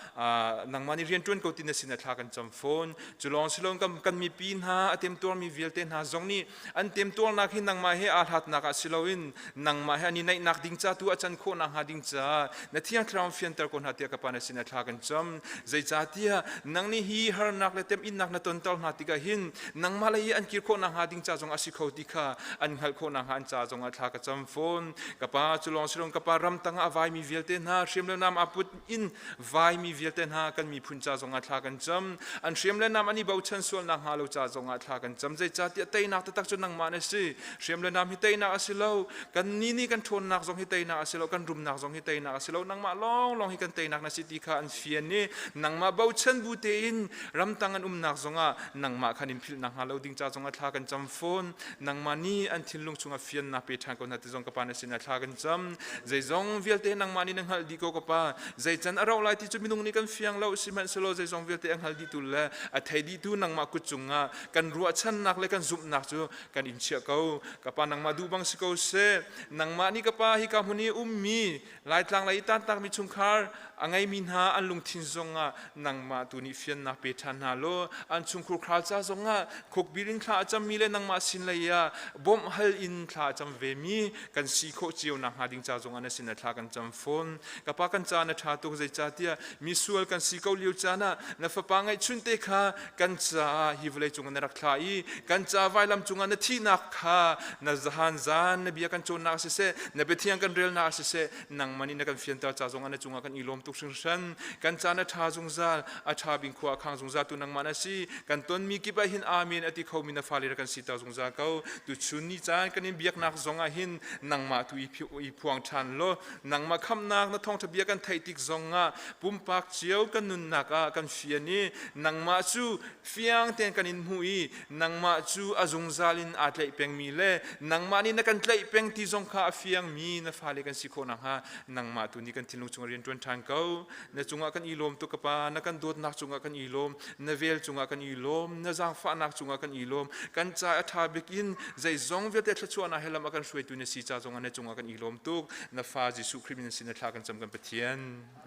K: nangmah nih rianṭuan ko ti na sin ah thla kan cam fawn. Cu lawng si loin kan mipi hna a temtuarmi vialte hna zong nih an temtuarnak hi nangmah he aa hlatnak ah si loin nangmah he an i naihnak ding ca tu a can khawh nakhnga ding caah na Thiang Thlarau fianter ko hna tiah ka Pa na sin ah thla kan cam. Zeicahtiah nang nih hi harnak le temhinnak na tonter hna tikah hin nangmah lei i an kir khawh nakhnga ding ca zong a si kho ti kha an hngalh khawh nakhnga an ca zongah thla ka cam fawn. Ka Pa cu lawng si loin ka Pa ram tangah a vaimi vialte hna hriam le nam aa put in vaimi vialte hna kan miphun ca zongah thla kan cam. An hriam le nam an i bochan sual nakhnga lo ca zongah thla kan cam. Zeicahtiah teinak taktak cu nangmah na si. Hriam le nam hi teinak a si lo. Kan ni nih kan ṭhawnnak zong hi teinak a si lo. Kan rumnak zong hi teinak a si lo. Nangmah lawnglawng hi kan teinak na si ti kha an fian i nangmah bochan bu tein ramtang an umnak zongah nangmah khan in philh nakhnga lo ding ca zongah thla kan cam fawn. Nangmah nih an thinlung chungah fiannak pe ṭhan ko hna ti zong ka Pa na sinah thla kan cam. Zeizong vialte nangmah nih na hngalh dih ko ka Pa. Zei can a rauh lai ti cu minung nih kan fiang lo. Sihmanhsehlaw zeizong vialte a hngal dihtu le a thei dihtu nangmah kut cungah kan ruahchannak le kan zumhnak cu kan in chiah ko. Ka Pa nangmah duh bang si ko seh. Nangmah nih ka Pa hika hmun i ummi Laitlang lei i tantakmi chungkhar a ngeimi hna an lungthin zongah nangmah tu nih fiannak pe ṭhan hna law an chungkhur khar ca zongah khukbil in thla a cammi le nangmah sin lei ah bawmh hal in thla a cam vemi kan si khawh cio nakhnga ding ca zongah na sin ah thla kan cam fawn. Ka pa kan ca na ṭha tuk zeicahtiah misual kan si ko lio caan ah na fapa ngeihchun te kha kan caah hi vawlei cungah na rak thlah i kan ca vailam cungah na thihnak kha na zahan zan na bia kan cawnnak siseh na biathiang kan relnak siseh nangmah nih na kan fianter ca zongah na cungah kan i lawm. tuk hringhran. Kan caan a ṭha zungzal, a ṭha bing khua a khang zungzal tu nangmah na si. Kan tonmi kip ah hin amen a ti khomi na fale rak kan siter zungzal ko. Tuchun ni caan kan in biaknak zong ah hin nangmah tu i phuang ṭhan law nangmah khamhnak na thawngṭha bia kan theih tik zong ah pumpak cio kan nunnak ah kan fian i nangmah cu fiang tein kan in hmuh i nangmah cu a zungzal in aa tlaih pengmi le nangmah nih na kan tlaih peng ti zong kha a fiangmi na fale kan si khawh nakhnga nangmah tu nih kan thinlung chungah rian ṭuan ṭhan ko. Na cungah kan i lawm tuk ka Pa, na kan dawtnak cungah kan i lawm, na vel cungah kan i lawm, na zaangfahnak cungah kan i lawm. Kan ca a ṭha bik in zeizong vialte thluachuahnak he lam a kan hruaitu na si ca zongah na cungah kan i lawm tuk. Na fa Jesuh Khrih min sin na thla kan cam kan Pathian.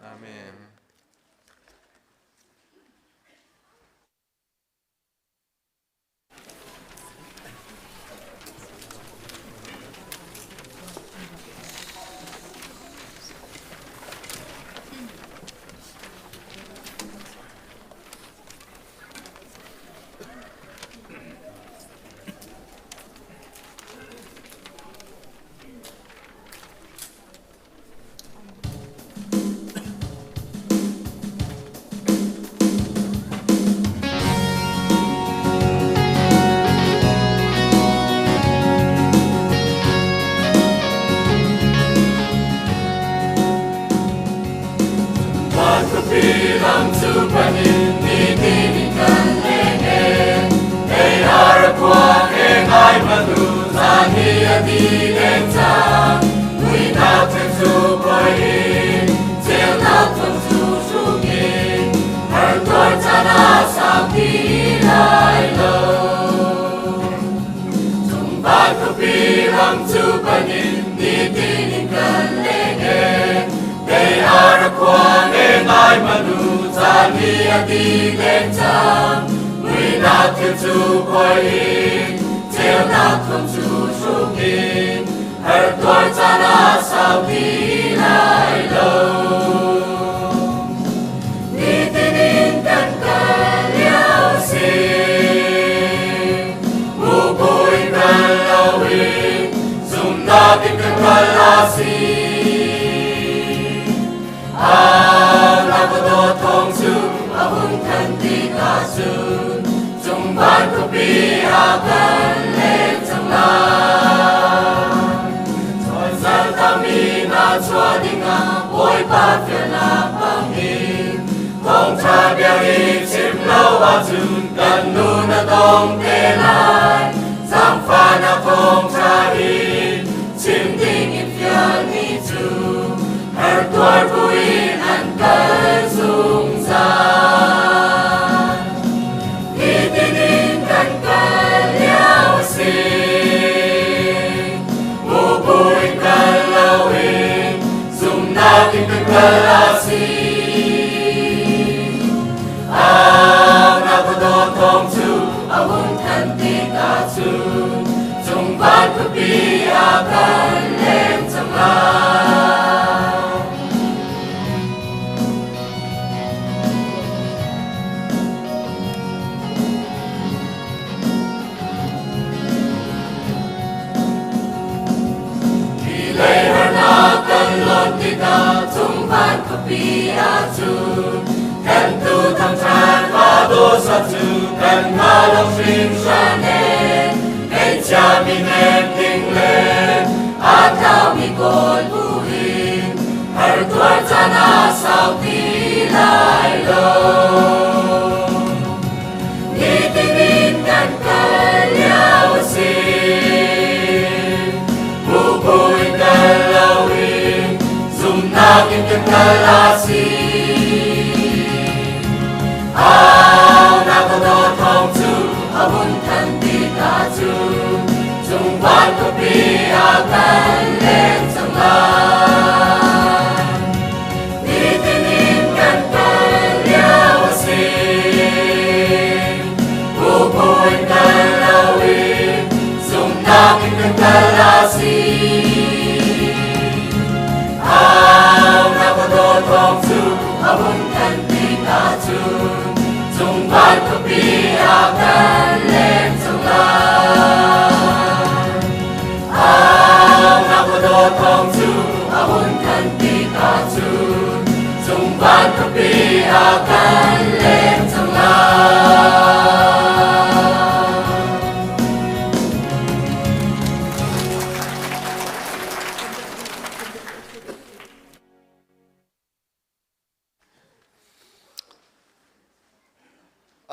K: Amen.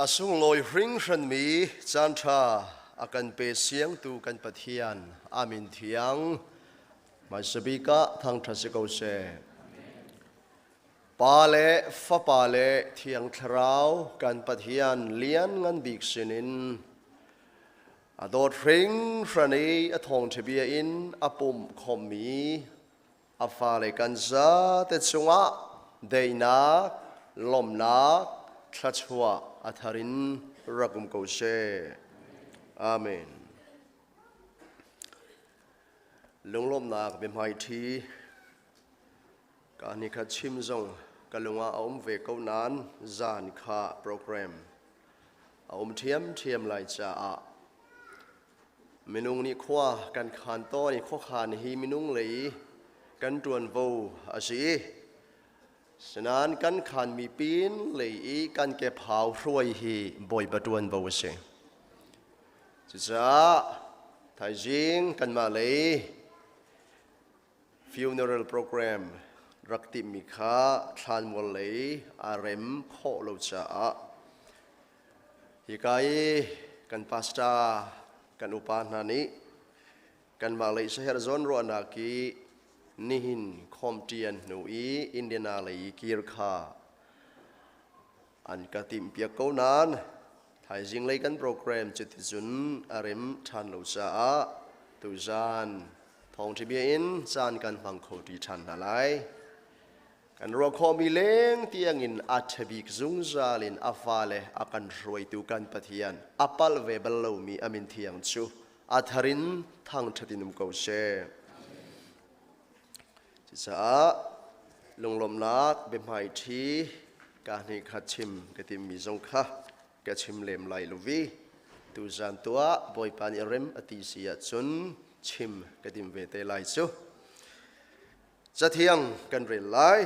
L: A sunglawi hringhranmi caanṭha a kan pe siangtu kan Pathian amin thiang hmaisa bik ah thangṭhat si ko seh. Pa le Fapa le Thiang Thlarau kan Pathian lianngan bik sinin a dawt hringhran i a thawngṭha bia in a pumh khawmmi a fale kan zate cungah daihnak, lawmhnak, thluachuah a thar in rak um ko seh. Amen. Lunglawmhnak biahmaiṭhi ka ni kha chim zong ka lungah a um ve ko nain zan kha program a um ṭhiamṭhiam lai caah Minung nih khua kan khaan tawn i khuakhan hi minung lei kan ṭuanvo a si i sinain kan khaanmi pin lei i kan kephau hruai hi Bawipa ṭuanvo a si. Cucaah thaizing kanmah lei funeral program rak timhmi kha thlanmual lei aa rem khawh lo caah hika i kan pastor kan upa hna nih kanmah lei saherh zawnruahnak i nihin khawmṭian hnu i Indiana lei i kir kha an ka timhpiak ko nain thaizing lei kan program cuticun a rem ṭhan lo caah tuzan thawngṭha bia in caan kan hmang kho ṭi ṭhan hna lai. Kan ruah khawhmi leng tiangin a ṭhabik zungzal in a fale a kan hruaitu kan Pathian a palh ve bal lomi a min thiang cu a thar in thangṭhat in um ko seh. Cucaah lunglawmhnak biahmaiṭhi ka hnih kha chim ka timmi zong kha ka chim lem lai lo vi. Tuzan tuah Bawipa nih rem a ti si ahcun chim ka tim ve te lai cu. Cathiang kan rel lai.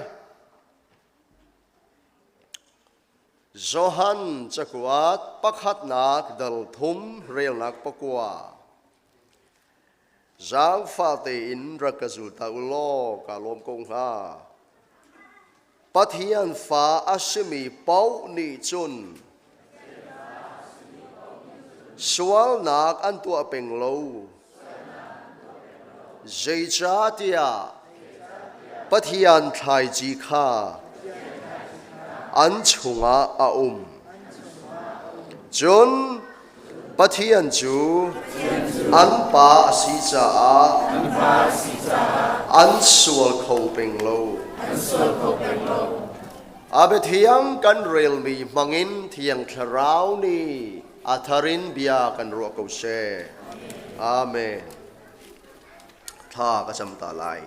L: Johan cakuat pakhatnak dal thum relnak pakua. Zaangfah tein rak ka zul ta u law ka lawm ko hnga. Pathian fa a simi paoh nih cun sualnak an tuah peng lo. Zeicahtiah Pathian thlaici kha an chungah a um. Cun Pathian cu an pa a si caah an sual kho peng lo. A biathiang kan relmi hmangin Thiang Thlarau nih a thar in bia kan ruah ko seh. Amen. Thla ka cam ta lai.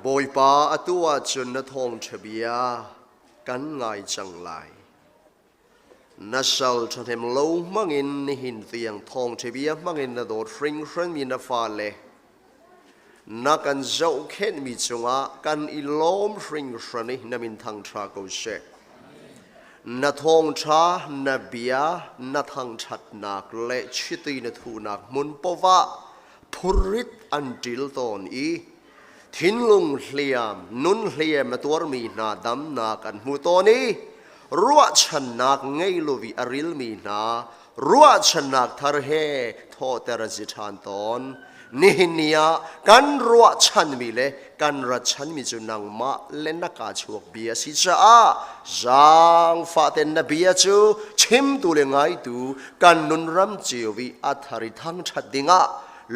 L: Bawipa atu ahcun na thawngṭha bia kan ngai cang lai. Na sal ṭhahnem lo hmangin nihin tiang thawngṭha bia hmangin na dawt hringhranmi na fale na kan zohkhenhmi cungah kan i lawm hringhran i na min thangṭha ko seh. Na thawngṭha, na bia, na thangṭhatnak le chiti na thuhnak hmun paoh ah phurrit an ṭil tawn i thinlung hliam, nun hliam a tuarmi hna damnak an hmu tawn i ruahchannak ngei lo i a rilmi hna ruahchannak thar he thawhter an si ṭhan tawn. Nihin ni ah kan ruahchanmi le kan ratchanmi cu nangmah le na kaa chuak bia a si caah zaangfah ten na bia cu chimtu le ngaitu kan nunram cio i a thar i thangṭhat dingah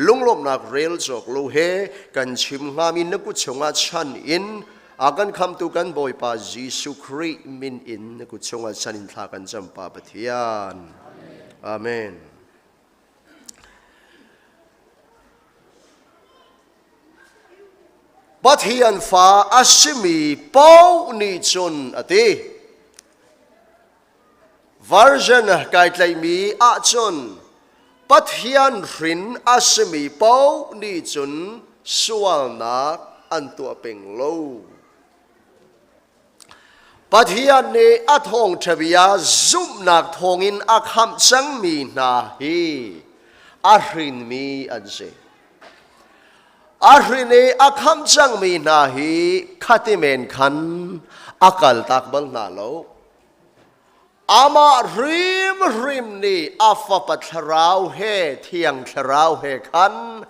L: lunglawmhnak rel cawk lo he kan chim hngami na kut chungah chan in a kan khamtu kan Bawipa Jesuh Khrih min in na kut chungah chan in thla kan cam Pa Pathian. Amen. Pathian fa a simi paoh nih cun a ti. Version kai tlaihmi ahcun Pathian hrin a simi paoh nih cun sualnak an tuah peng lo. Pathian nih a thawngṭha bia zumhnak thawngin a khamh cangmi hna hi a hrinmi an si. A hrin i a khamh cangmi hna hi khati men khan a kaltak bal hna lo. Amah hrimhrim nih a Fapa Thlarau he Thiang Thlarau he khan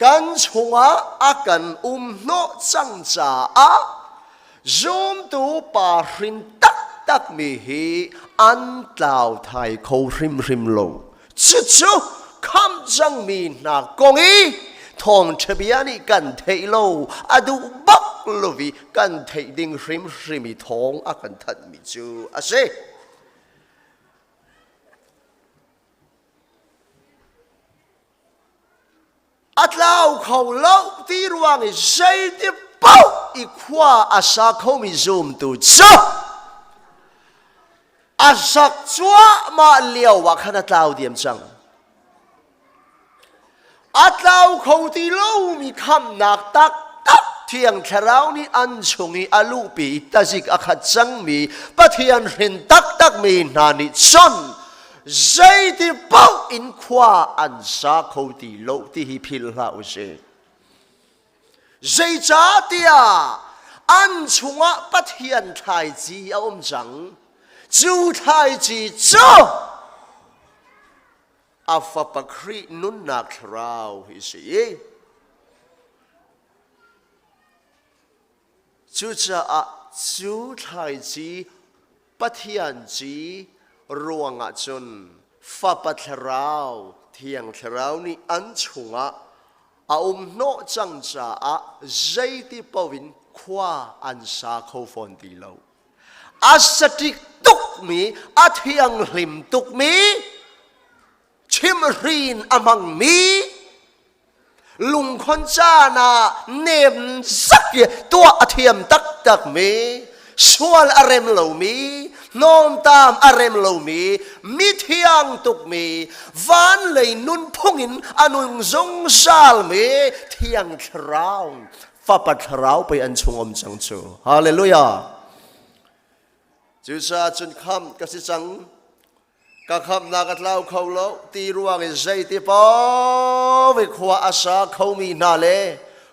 L: kan chungah a kan um hnawh cang caah zumtu pa hrin taktakmi hi an tlau thai kho hrimhrim lo. Cucu khamh cangmi hna kong i thawngṭha bia nih kan theih lo a duh bak lo i kan theih ding hrimhrim i thawng a kan thanhmi cu a si. A tlau kho lo ti ruang i zeiti paoh i khua a sa khomi zumtu cu a sak cuahmah lio ah khan a tlau diam cang. A tlau kho ti lomi khamnak taktak Thiang Thlarau nih an chung i a luhpi i tazik a khat cangmi Pathian hrin taktakmi hna nih cun zeiti paoh in khua an sa kho ti lo ti hi philh hlah u sih. Zeicahtiah an chungah Pathian thlaici a um cang. Cu thlaici cu a Fapa Khrih nunnak thlarau hi si i cucaah cu thlaici Pathian ci ruangah cun Fapa thlarau Thiang Thlarau nih an chungah a um hnawh cang caah zeiti paoh in khua an sa kho fawn ti lo. A saṭik tukmi, a thianghlim tukmi, chimhrin a hmangmi, lungkhon caan ah nem zak i tuah a thiam taktakmi, sual a rem lomi, hnawmtam a rem lomi, mithiang tukmi, van lei nunphung in a nung zungzalmi Thiang Thlarau, Fapa Thlarau pei an chung um cang cu. Hallelujah. Cucaah cun khamh ka si cang. Ka khamhnak a tlau kho lo ti ruang i zeiti paoh i khua a sa khomi hna le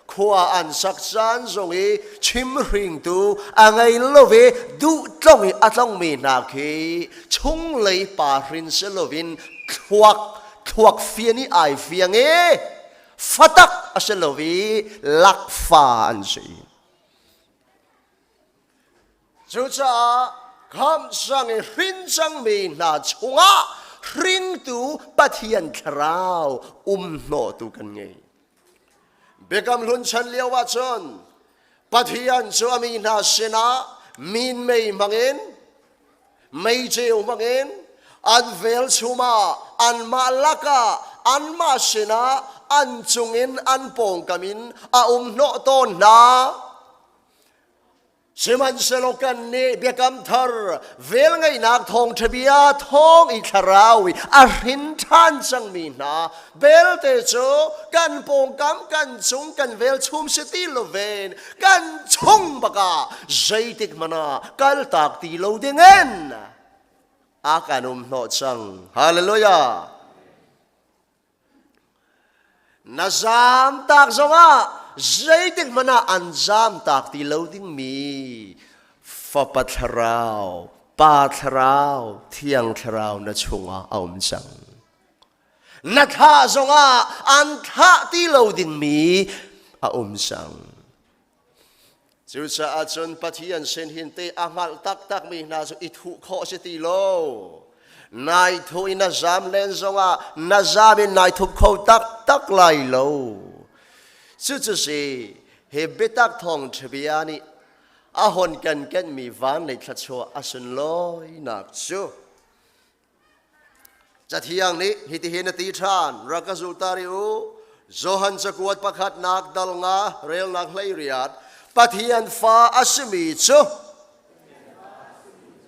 L: khua an sak caan zong i chimhringtu a ngei lo i duh tlong i a tlongmi hna khi chunglei pa hrin si loin thluak thluak fian i ai fiang i fatak a si lo i lakfa an si. Cucaah khamsang i hrin cangmi hna chungah hringtu Pathian Thlarau um hnawhtu kan ngei. Biakam Hlun chan lio ah cun Pathian cu a mi hna sinah minmei hmangin meiceu hmangin an velchum ah anmah lakah anmah sinah an cungin an pawngkam in a um hnawh tawn hna. Sihmanhsehlaw kannih biakam thar velngeihnak thawngṭha bia thawng i thlarau i a hrin ṭhan cangmi hna belte cu kan pawngkam kan cung kan velchum si ti loin kan chung bakah zeitik hmanh ah kaltak ti lo dingin a kan um hnawh cang. Hallelujah! Na zaamtak zongah zeitik hmanh ah an zaamtak ti lo dingmi Fapa Thlarau, Pa Thlarau, Thiang Thlarau na chungah a um cang. Na thlah zongah an thlah ti lo dingmi a um cang. Cucaah cun Pathian sin hin te a hngalh taktakmi hna cu i thuh khawh si ti lo. Nai thuh i na zam len zongah na zam in nai thup kho taktak lai lo. Cucu si hi biatak thawngṭha bia nih a hon kan kenhmi van lei thluachuah a sunlawinak cu Cathiang nih hitihin a ti ṭhan, rak ka zul ta rih u. Johan cakuat pakhatnak dal nga relnak 18 Pathian fa a simi cu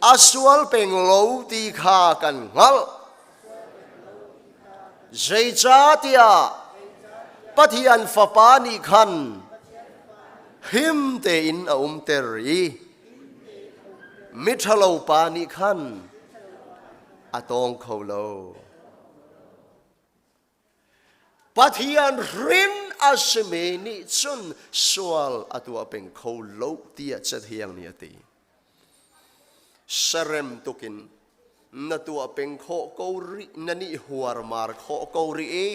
L: a sual peng lo ti kha kan hngalh. Zeicahtiah Pathian Fapa nih khan him tein a umter i miṭhalo pa nih khan a tawng kho lo. Pathian hrin a simi nih cun sual a tuah peng kho lo tiah Cathiang nih a ti. Serem tukin. Na tuah peng khawh ko rih, na nih huarmar khawh ko rih i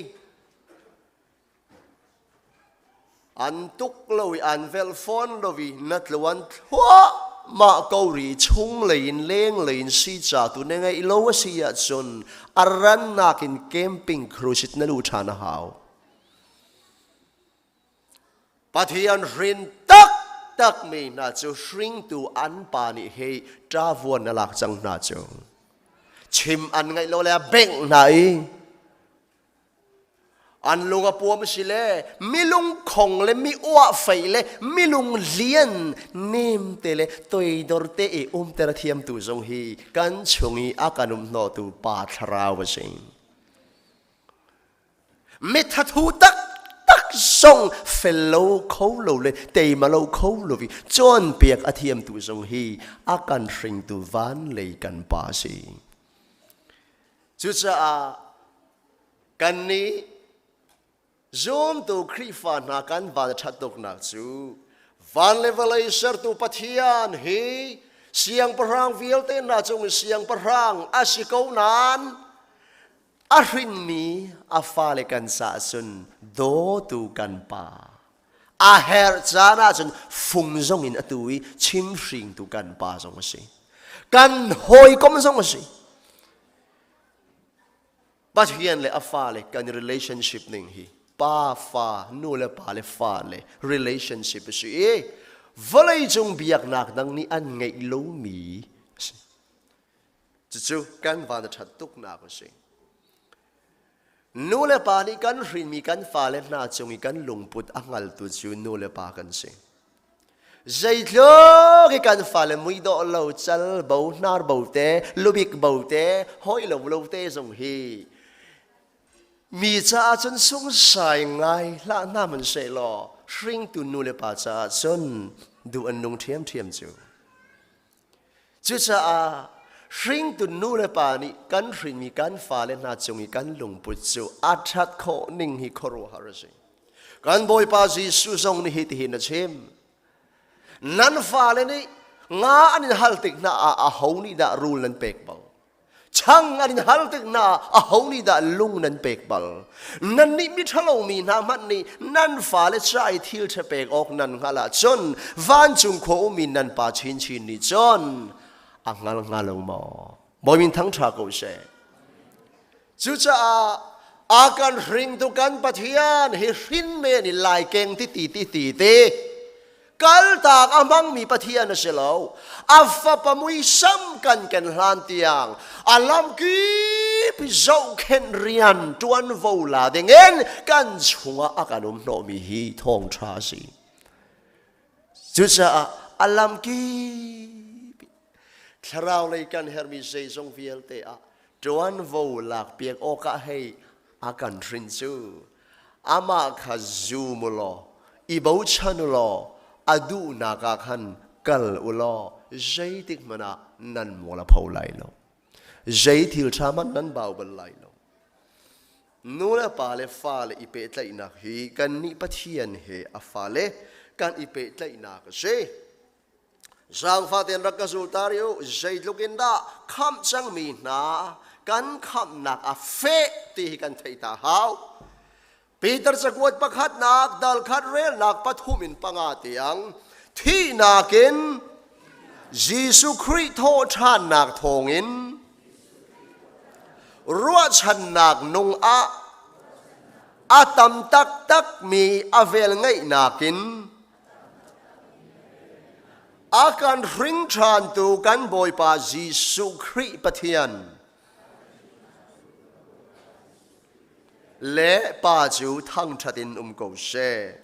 L: an tuk lo i an velh fawn lo i na tluan thluahmah ko rih chung lei in leng lei in si ca tu na ngeih lo a si ahcun a rannak in camping cruise na luh ṭhan a hau. Pathian hrin taktak mi hna cu hringtu an pa nih hei ṭavuan a lak cang hna cu chim an ngaih lo le a bengh hna i an lung a puam si le milung khong le mi uah fei le milung lian nem te le toidor te i umter a thiamtu zong hi kan chung i a kan um hnawhtu pa thlarau a si. Mithathu taktak zong fel lo kho lo le teima lo kho lo i cawnpiak a thiamtu zong hi a kan hringtu van lei kan pa a si. Cucaah kannih zumtu Khrihfa hna kan van a ṭhat tuknak cu van le vawlei sertu Pathian hi siangpahrang vialte hna cung i siangpahrang a si ko nain a hrinmi a fale kan caah cun dawtu kan pa a herh caan ahcun fung zong in atu i chimhringtu kan pa zong a si kan hawikom zong a si Pathian le a fale kan relationship ning hi pa fa nu le pa le fa le relationship a si i vawlei cung biaknak dang nih an ngeih lomi a si Cucu kan van a ṭhat tuknak a si. Nu le pa nih kan hrinmi kan fale hna cung i kan lungput a hngaltu cu nu le pa kan si. Zeitluk i kan fale muidawh lo, cal bo, hnar bo te, lubik bo te, hawi lo lo te zong hi mi caah cun sungsai ngai hlah hna man sehlaw hringtu nu le pa caah cun duh an nung ṭhiamṭhiam cu. Cucaah hringtu nu le pa nih kan hrinmi kan fale hna cung i kan lungput cu a ṭhat khawh ning hi khuaruahhar a si. Kan Bawipa Jesuh zong nih hitihin a chim. Nan fale nih nga an in hal tik hna ah aho nih dah rul nan pek bal? Chang an in hal tik hna aho nih dah lung nan pek bal? Nannih miṭhalo mi hna hmanh nih nan fale ca i thil ṭha pek awk nan hngalh ahcun vancung khua ummi nan Pa chinchin nih cun a hngal hnga lo maw? Bawi min thangṭha ko seh. Cucaah a kan hringtu kan Pathian hi hrin men in lai keng ti ti ti ti ti Kaltak a hmangmi Pathian a si lo. A fapa muisam kan ken hlan tiang a lamkip zohkhenh rian ṭuanvo la dingin kan chungah a kan um hnawhmi hi thawngṭha a si. Cucaah a lamkip thlarau lei kan herhmi zeizong vialte ah ṭuanvo lakpiak awkah hei a kan hrin cu amah kha zum u law i bochan u law a duhnak ah khan kal u law zeitik hmanh ah nan mual a pho lai lo zei thil ṭha hmanh nan bau bal lai lo nu le pa le fale i pehtlaihnak hi kannih Pathian he a fale kan i pehtlaihnak a si Zaangfah tein rak ka zul ta rih u. Zeitluk in dah khamh cangmi hna kan khamhnak a feh ti hi kan theih ta hau. Peter cakuat pakhatnak dal khat relnak pathum in panga tiang thihnak in Jesuh Khrih thawhṭhannak thawngin ruahchannak nung ah a tam taktakmi a velngeihnak in A kan hring ṭhantu kan Bawipa Jesuh Khrih Pathian le Pa cu thangṭhat in um ko seh.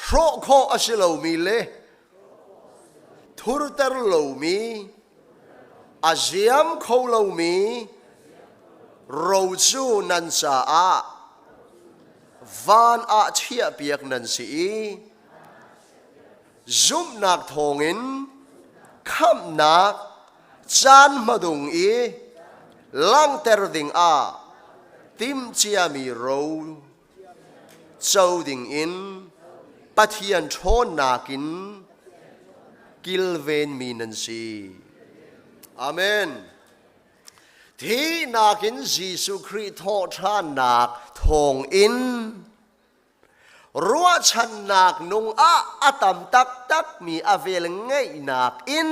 L: Hrawh khawh a si lomi le thurter lomi, a ziam kho lomi ro cu nan caah van ah chiahpiak nan si i zumhnak thawngin khamhnak caan hmadung i langhter dingah timhciami ro co dingin Pathian ṭhawnnak in kilvenmi nan si. Amen. Thihnak in Jesuh Khrih thawhṭhannak thawngin ruahchannak nung ah a tam taktakmi a vel ngeihnak in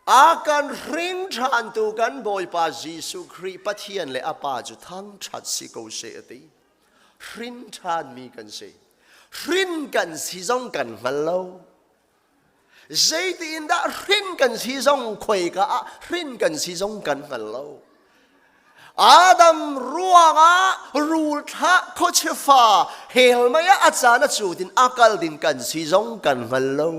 L: a kan hring ṭhantu kan Bawipa Jesuh Khrih Pathian le a Pa cu thangṭhat si ko seh a ti. Hrin ṭhanmi kan si. Hrin kan si zong kan hngal lo. Zeitiin dah hrin kan si zong khuaika ah hrin kan si zong kan hngal lo. Adam ruangah rul thlah khuachifa hell mei ah a caan a cu din a kal ding kan si zong kan hngal lo.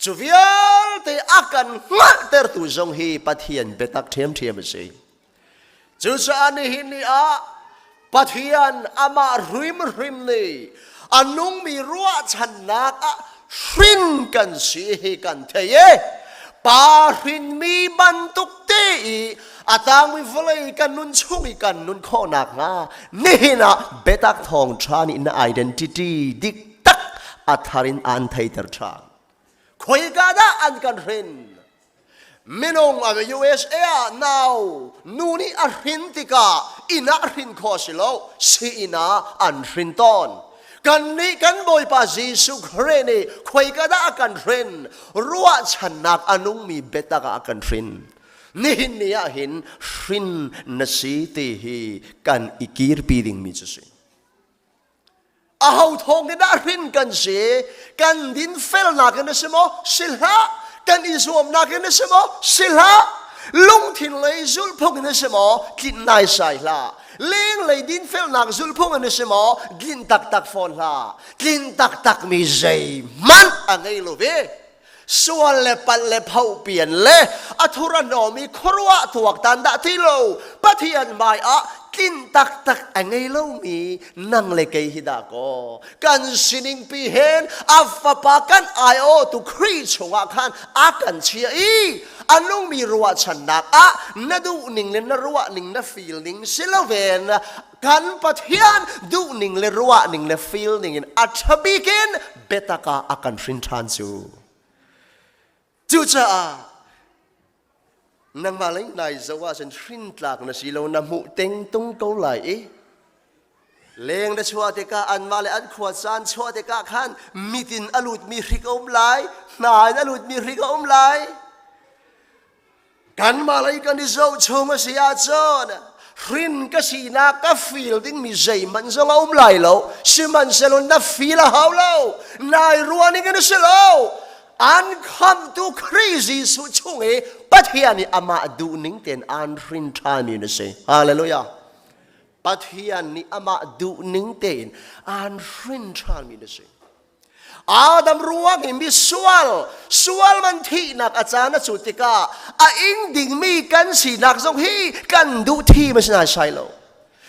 L: Cu vialte a kan hngalhtertu zong hi Pathian biatak ṭhiamṭhiam a si. Cucaah nihin ni ah Pathian amah hrimhrim nih a nungmi ruahchannak ah hrin kan si hi kan thei i pa hrinmi bantuk te i a tangmi vawlei kan nun chung i kan nun khawh nakhnga nihin ah biatak thawngṭha nih na identity dik tak a thar in aan theiter ṭhan. Khoika dah an kan hrin? Minung a USA ah nau nu nih a hrin tikah inn ah hrin khawh si lo, sii-inn ah an hrin tawn. Kan nih kan Bawipa Jesuh Khrih nih khoika dah a kan hrin? Ruahchannak a nungmi biatak ah a kan hrin. Nihin ni ah hin hrin na si ti hi kan i kirpi dingmi cu si. Aho thawng in dah hrin kan si? Kan dinfelnak in a si maw? Si hlah. Kan i zuamnak in a si maw? Si hlah. Lungthin lei zulhphung in a si maw? Tlinh naisai hlah. Lenglei dinfelnak zulhphung in a si maw? Tlinh taktak fawn hlah. Tlinh taktak mi zeihmanh a ngei lo ve. Sual le palh le phoh pian le a thur a hnawmi khuaruah tuaktan dah ti lo Pathian hmai ah tlin taktak a ngei lomi nang le kei hi dah kaw kan sining pi hen a fapa kan aiawhtu Khrih chungah khan a kan chia i a nungmi ruahchannak ah na duh ning le na ruah ning na feel ning si loin kan Pathian duhning le ruahning le feeling in a ṭhabik in biatak ah a kan hrin ṭhan cu. Cucaah nangmah lei nai zoh ahcun hrintlak na si lo na hmuh tengtung ko lai i leng na chuah tikah anmah le an khua caan chuah tikah khan mit in a lutmi hrik a um lai hna in a lutmi hrik a um lai Kanmah lei kan i zoh chung a si ahcun hrin ka sinak ka feel dingmi zeihmanh zong a um lai lo. Sihmanhsehlaw na feel a hau lo. Nai ruahning in a si lo. An khamtu Khrih Jesuh chung i Pathian nih amah duhning tein an hrin ṭhanmi na si. Hallelujah. Pathian nih amah duhning tein an hrin ṭhanmi na si. Adam ruang i misual sual man thihnak a caan a cu tikah a ing dingmi kan sinak zong hi kan duh thi ma si sai lo.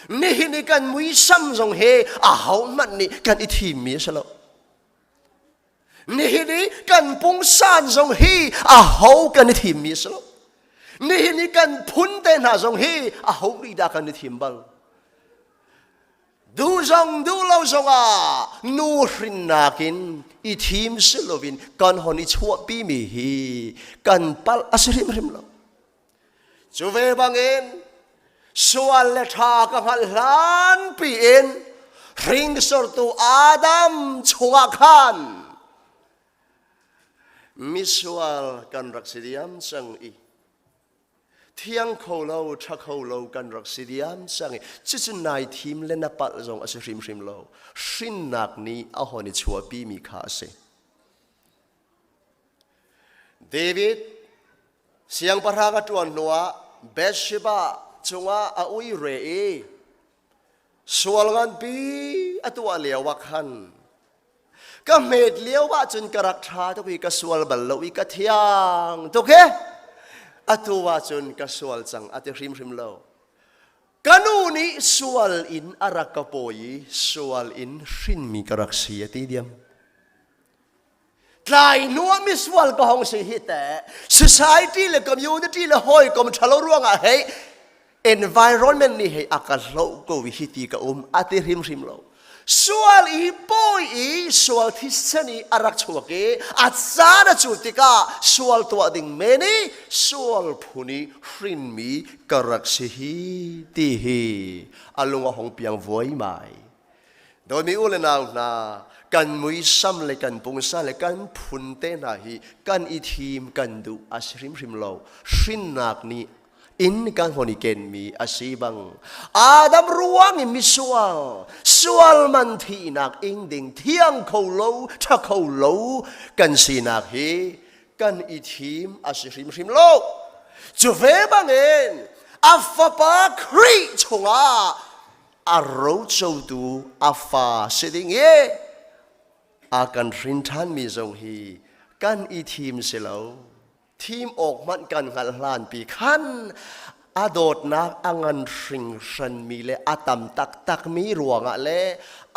L: Nihin i kan muisam zong hi a ho hmanh nih kan i thimmi a si lo. Nihin i kan pungsan zong hi a ho kan i thimmi a si lo. Nihin i kan phun te hna zong hi a ho nih dah kan i thim bal. Duh zong duh lo zongah nu hrinnak in i thim si loin kan hon i chuahpimi hi kan palh a si hrimhrim lo. Cu ve bangin sual le ṭha ka hngalh hlan piin hringsortu Adam chungah khan misual kan rak si diam cang i Thiang kho lo, ṭha kho lo kan rak si diam cang i cucu nai thim le na palh zong a si hrimhrim lo. Hrinnak nih a hon i chuahpimi kha a si. David siangpahrang a ṭuan hnuah Bathsheba cungah a uire i sual nganpi a tuah lio ah khan Ka hmet lio ahcun ka rak ṭha tuk i ka sual bal lo i ka thiang tuk he. Atu ahcun ka sual cang a ti hrimhrim lo. Ka nu nih sual in a rak ka pawi i sual in hrinmi ka rak si a ti diam. Tlai hnu ah misual ka hong si hi teh society le community le hawikom ṭhalo ruangah hei environment nih hei a ka hloh ko i hi ti ka um a ti hrimhrim lo. Sual i pawi i sual thisen i a rak chuak i a caan a cu tikah sual tuah ding men i sual phun i hrinmi ka rak si hi ti hi a lung a hong piang vuaimai. Dawtmi u le nau hna, kan muisam le kan pungsa le kan phun te hna hi kan i thim kan duh a si hrimhrim lo. Hrinnak nih in kan hon i kenmi a si bang Adam ruang in misual sual man thihnak ing ding thiang kho lo tha kho lo kan sinak hi kan i thim a si hrimhrim lo. Cu ve bangin a fapa Khrih chungah a rocotu a fa si ding i a kan hrin ṭhanmi zong hi kan i thim si lo. Thim awk hmanh kan hngalh hlanpi khan a dawtnak a ngan hringhranmi le a tam taktakmi ruangah le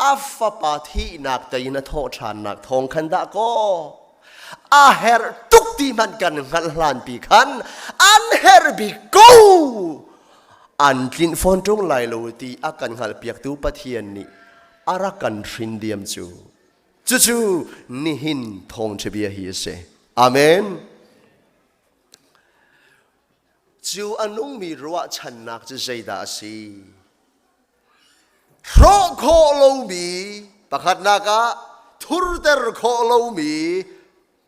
L: a fapa thihnak tein a thawh ṭhannak thawng khan dah kaw a herh tuk ti hmanh kan hngalh hlanpi khan an herh bik ko an tlinh fawn ṭung lai lo ti a kan hngalhpiaktu Pathian nih a rak kan hrin diam cu cucu nihin thawngṭha bia hi a si. Amen. Cu a nungmi ruahchannak cu zeidah a si? Hrawh khawh lomi pakhatnak ah thurter khawh lomi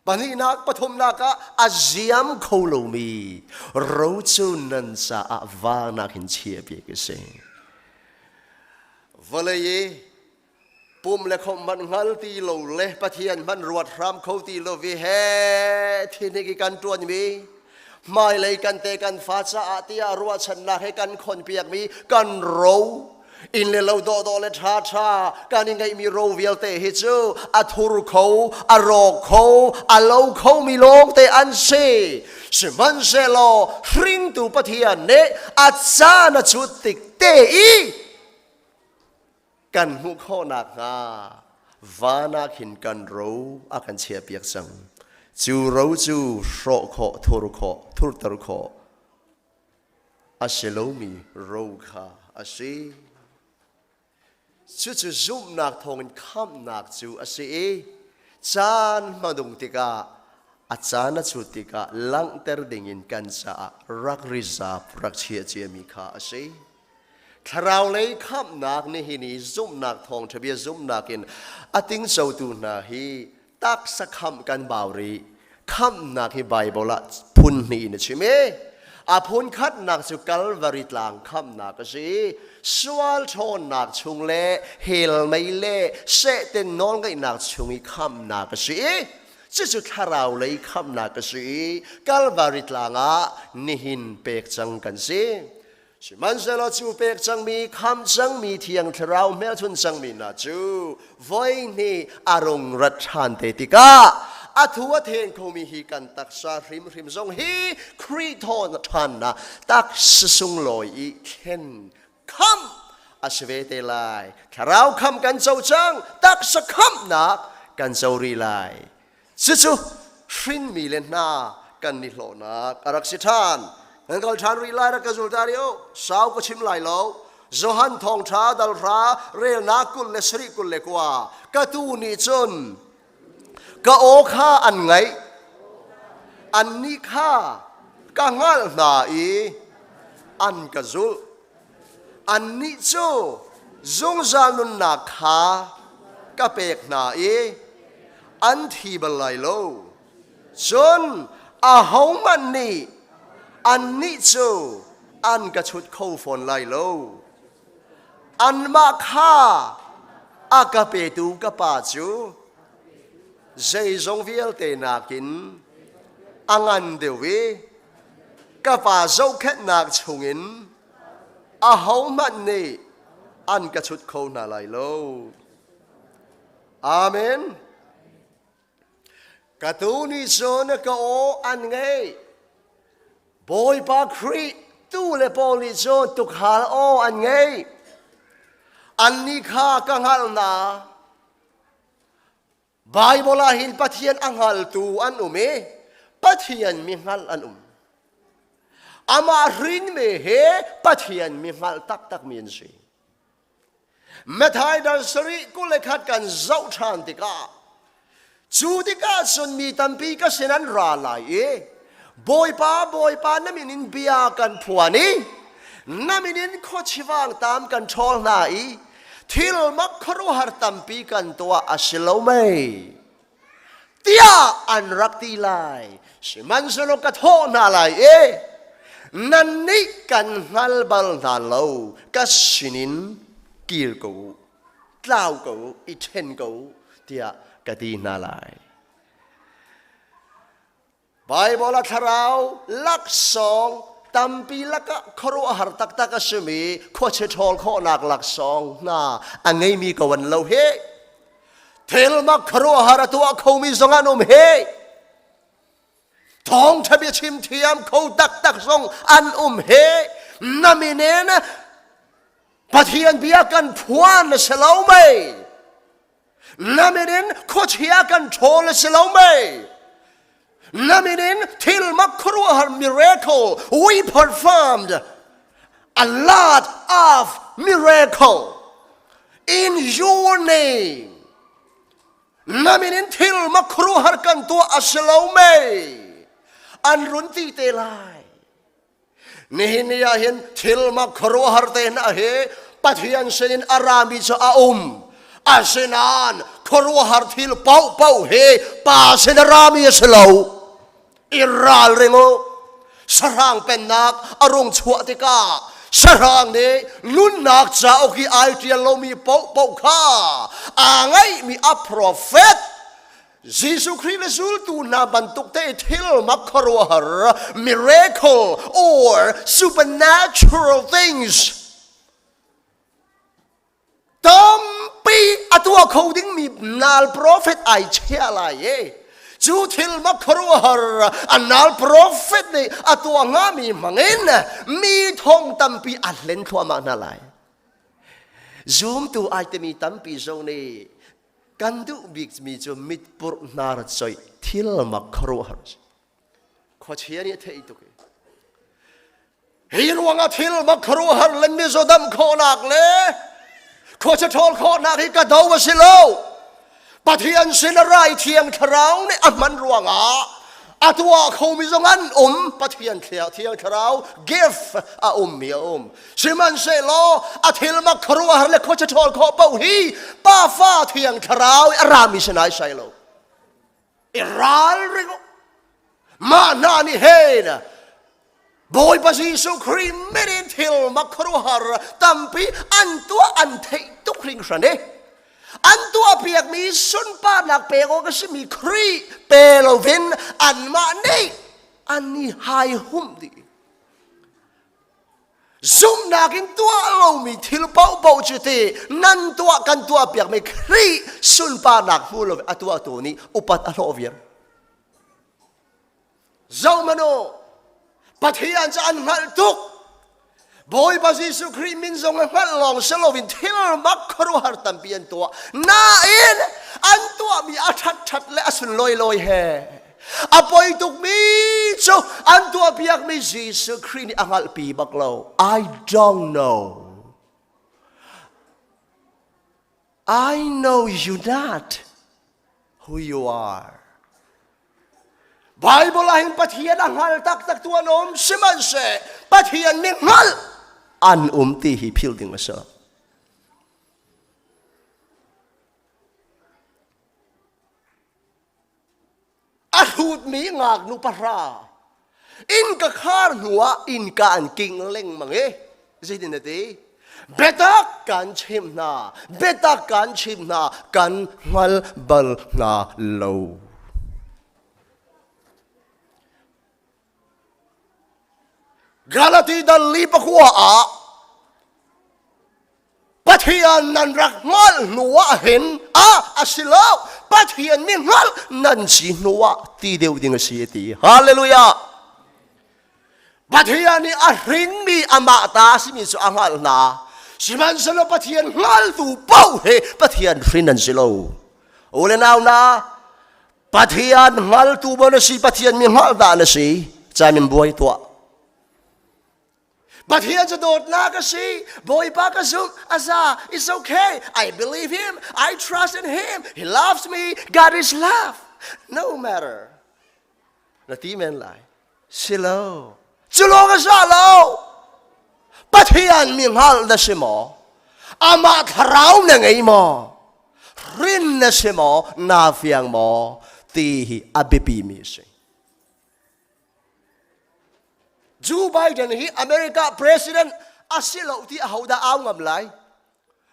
L: Pahnihnak, pathumnak ah a ziam kho lomi ro cu nan caah vanak in chiahpiak a si. Vawlei i pum le khom hmanh hngal ti lo le Pathian hmanh ruat hram kho ti lo vi he thinik i kan ṭuanmi hmailei kan te kan fa caah tiah ruahchannak he kan khonpiakmi kan ro inn le lo dawhdawh le ṭha ṭha kan i ngeihmi ro vialte hi cu a thur kho a rawk kho a lo khomi lawngte an si. Sihmanhsehlaw hringtu Pathian nih a caan a cut tik te i kan hmuh khawh nakhnga van ah khin kan ro a kan chiahpiak cang. Cu ro cu hrawh khawh, thur khawh, thurter khawh a si lomi ro kha a si. Cucu zumhnak thawngin khamhnak cu a si i caan hmadung tikah a caan a cut tikah langhter dingin kan caah rak rizap rak chiah ciami kha a si. Thlarau lei khamhnak nihin i zumhnak thawngṭha bia zumhnak in a tingcotu hna hi taksa khamh kan bau rih. Khamhnak hi Baibal ah phun hnih in a chim i a phun khatnak cu Kalvari tlang khamhnak a si i sual ṭhawnnak chung le hell mei le Satan nawlngeihnak chung i khamhnak a si i cucu thlarau lei khamhnak a si i Kalvari tlang ah nihin pek cang kan si. Sihmanhsehlaw cu pek cangmi, kham cangmi Thiang Thlarau hmelchun cangmi hna cu voi hnih a rung rat ṭhan te tikah a thu a then khomi hi kan taksa hrimhrim zong hi Khrih thawn ṭhannak taksa sunglawi i thlen khamh a si ve te lai. Thlarau khamh kan co cang, taksa khamhnak kan co rih lai. Cucu hrinmi le hna kan i hlawhnak a rak si ṭhan. Kan kal ṭhan rih lai, rak ka zul ta rih u. Sau ka chim lai lo. Johan thawngṭha dal hra relnak 27 29. Ka tuu nih cun ka aw kha an ngaih, annih kha ka hngalh hna i an ka zulh. Annih cu zungzal nunnak kha ka pek hna i an thi bal lai lo. Cun ahohmanh nih annih cu an ka chut kho fawn lai lo. Anmah kha a ka petu ka Pa cu zeizong vialte nakin a ngan deuh i ka Pa zohkhenhnak chungin ahohmanh nih an ka chut kho hna lai lo. Amen. Ka tu nih cun ka aw an ngei. Bawipa Khrih tu le pawl nih cun tukhal aw an ngei. Annih kha ka hngalh hna. Baibal ah hin Pathian a hngaltu an um i Pathian mi hngalh an um. Amah hrinmi he Pathian mi hngalh taktakmi an si. Matthai dal sarih 21 kan zoh ṭhan tikah cu tikah cun mi tampi ka sin an ra lai i Bawipa, Bawipa, na min in bia kan phuan i na min in khuachivang tam kan ṭhawl hna i thil mak khuaruahhar tampi kan tuah a si lo mei? Tiah an rak ti lai. Sihmanhsehlaw ka thawh hna lai i nannih kan hngal bal hna lo, ka sinin kir ko u, tlau ko u, i ṭhen ko u, tiah ka ti hna lai. Baibal a thlarau laksawng tampi lakah khuaruahhar taktak a simi khuachia ṭhawl khawhnak laksawng hna a ngeimi ko an lo hi. Thilmak khuaruahhar a tuah khomi zong an um hi. Thawngṭha bia chim thiam kho taktak zong an um hi. Na min in Pathian bia kan phuan a si lo mei? Na min in khuachia kan ṭhawl a si lo mei? Na min in thil mak khuaruahhar miracle we performed a lot of miracle in your name. Na min in thil mak khuaruahhar kan tuah a si lo mei? An run ti te lai. Nihin ni ah hin thil mak khuaruahhar te hna hi Pathian sinin a rami cu a um. Asinain khuaruahhar thil paohpaoh hi pa sin a rami a si lo. I ralring u. Sahrang pennak a rung chuah tikah sahrang nih nunnak cauk i ai ṭial lomi paohpaoh kha aa ngaihmi a profet Jesuh Khrih le zultu hna bantuk te thil mak khuaruahhar miracle or supernatural things tampi a tuah kho dingmi nal prophet ai chia lai e cu thil mak khuaruahhar a nal prophet nih a tuah ngami hmangin mi thong tampi a hlen thluahmah hna lai zumtu ai timi tampi zong nih Kan duh bikmi cu mitpurh hnar coih thil mak khuaruahhar a si. Khuachia nih a theih tuk i hi ruangah thil mak khuaruahhar le mizaw dam khawhnak le khuachia ṭhawl khawhnak hi ka do a si lo. Pathian sin a rai thiang thlarau nih a hman ruangah a tuah khomi zong an um Pathian thiang thlarau gift a ummi a um sihmanhsehlaw a thil mak khuaruahhar le khuacha ṭhawl khawh paoh hi pafa thiang thlarau i a rami si nai sai lo i ralring mah hna nih hen Bawipa Jesuh Khrih min in thil mak khuaruahhar tampi an tuah an theih tuk hringhran i an tuahpiakmi sunparnak pek awk a simi Khrih pe loin anmah nih an i hai humh dih. Zumhnak in tuah lomi thil paohpaoh cu ti nan tuah kan tuahpiakmi Khrih sunparnak hmu lo a tuahtu nih upat a hlawh viar. Zohmanh u, Pathian cu an hngalh tuk. Bawipa Jesuh Khrih min zong a hngalh lawng si loin thil mak khuaruahhar tampi an tuah. Nain an tuahmi a ṭhatṭhat le a sunlawi lawi he a poi tukmi cu an tuahpiakmi Jesuh Khrih nih a hngalhpi bak lo. I don't know. I know you not who you are. Bible ah hin Pathian a hngal taktak tu an um sihmanhseh Pathian mi hngalh an um ti hi phil ding a si. A hrutmi ngaknu pahra inn ka khar hnuah innka an king lengmang i zeitin a ti biatak kan chimh hna biatak kan chimh hna kan hngal bal hna lo Galati dal li pakua ah Pathian nan rak hngalh hnu ah hin a a si lo Pathian mi hngalh nan si hnu ah ti deuh ding a si ti hallelujah Pathian nih a hrinmi amah ta simi cu a hngalh hna sihmanhsehlaw Pathian hngaltu paoh hi Pathian hrin an si lo u le nau na Pathian hngaltu maw na si Pathian mi hngalh dah na si caan in buai tuah. Pathian cu dawtnak a si. Bawipa ka zumh a za. It's okay. I believe him. I trust in him. He loves me. God is love. No matter. Na ti men lai. Si lo. Cu lawng a za lo. Pathian mi hngal na si maw? Amah thlarau na ngei maw? Rin na si maw? Na fiang maw? Ti hi a biapi mi a si. Joe Biden hi America president a si lo ti ahodah au ngam lai?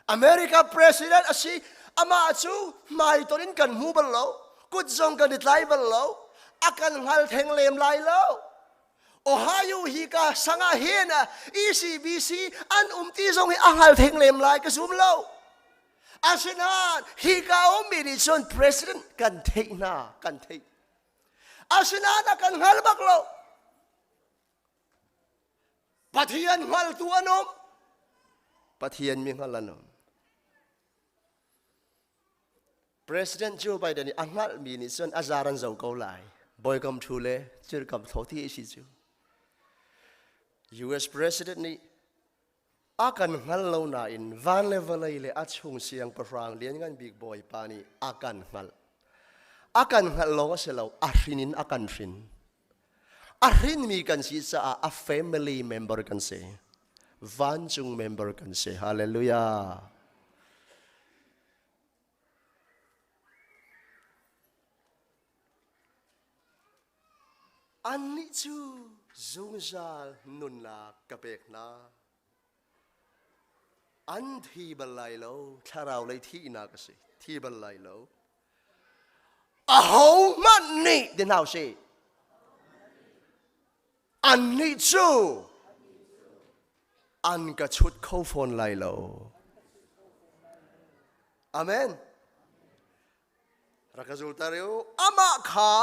L: America president a si amah cu hmaiton in kan hmu bal lo, kut zong kan i tlai bal lo, a kan hngal theng lem lai lo. Ohio hi ka sangah hin ECBC an um ti zong hi a hngal theng lem lai ka zum lo. Asinain hi ka ummi nih cun president kan theih hna, kan theih. Asinain a kan hngal bak lo. Pathian hngaltu an um. Pathian mi hngal an um. President Joe Biden nih a hngalhmi nih cun a zar an zo ko lai. Bawikam thu le cirkam tho ti si cu. US President nih a kan hngal lo nain van le vawlei le a chung siangpahrang lianngan bik Bawipa nih a kan hngalh. A kan hngalh lawng a si lo, a hrin in a kan hrin. A hrinmi kan si caah a family member kan si. Vancung member kan si. Hallelujah. Annih cu zungzal nunnak ka pek hna. An thi bal lai lo, thlarau lei thihnak a si, thi bal lai lo. Ahohmanh nih ti hna usih. Annih cu an ka chut kho fawn lai lo. Amen. Rak ka zulter u. Amah kha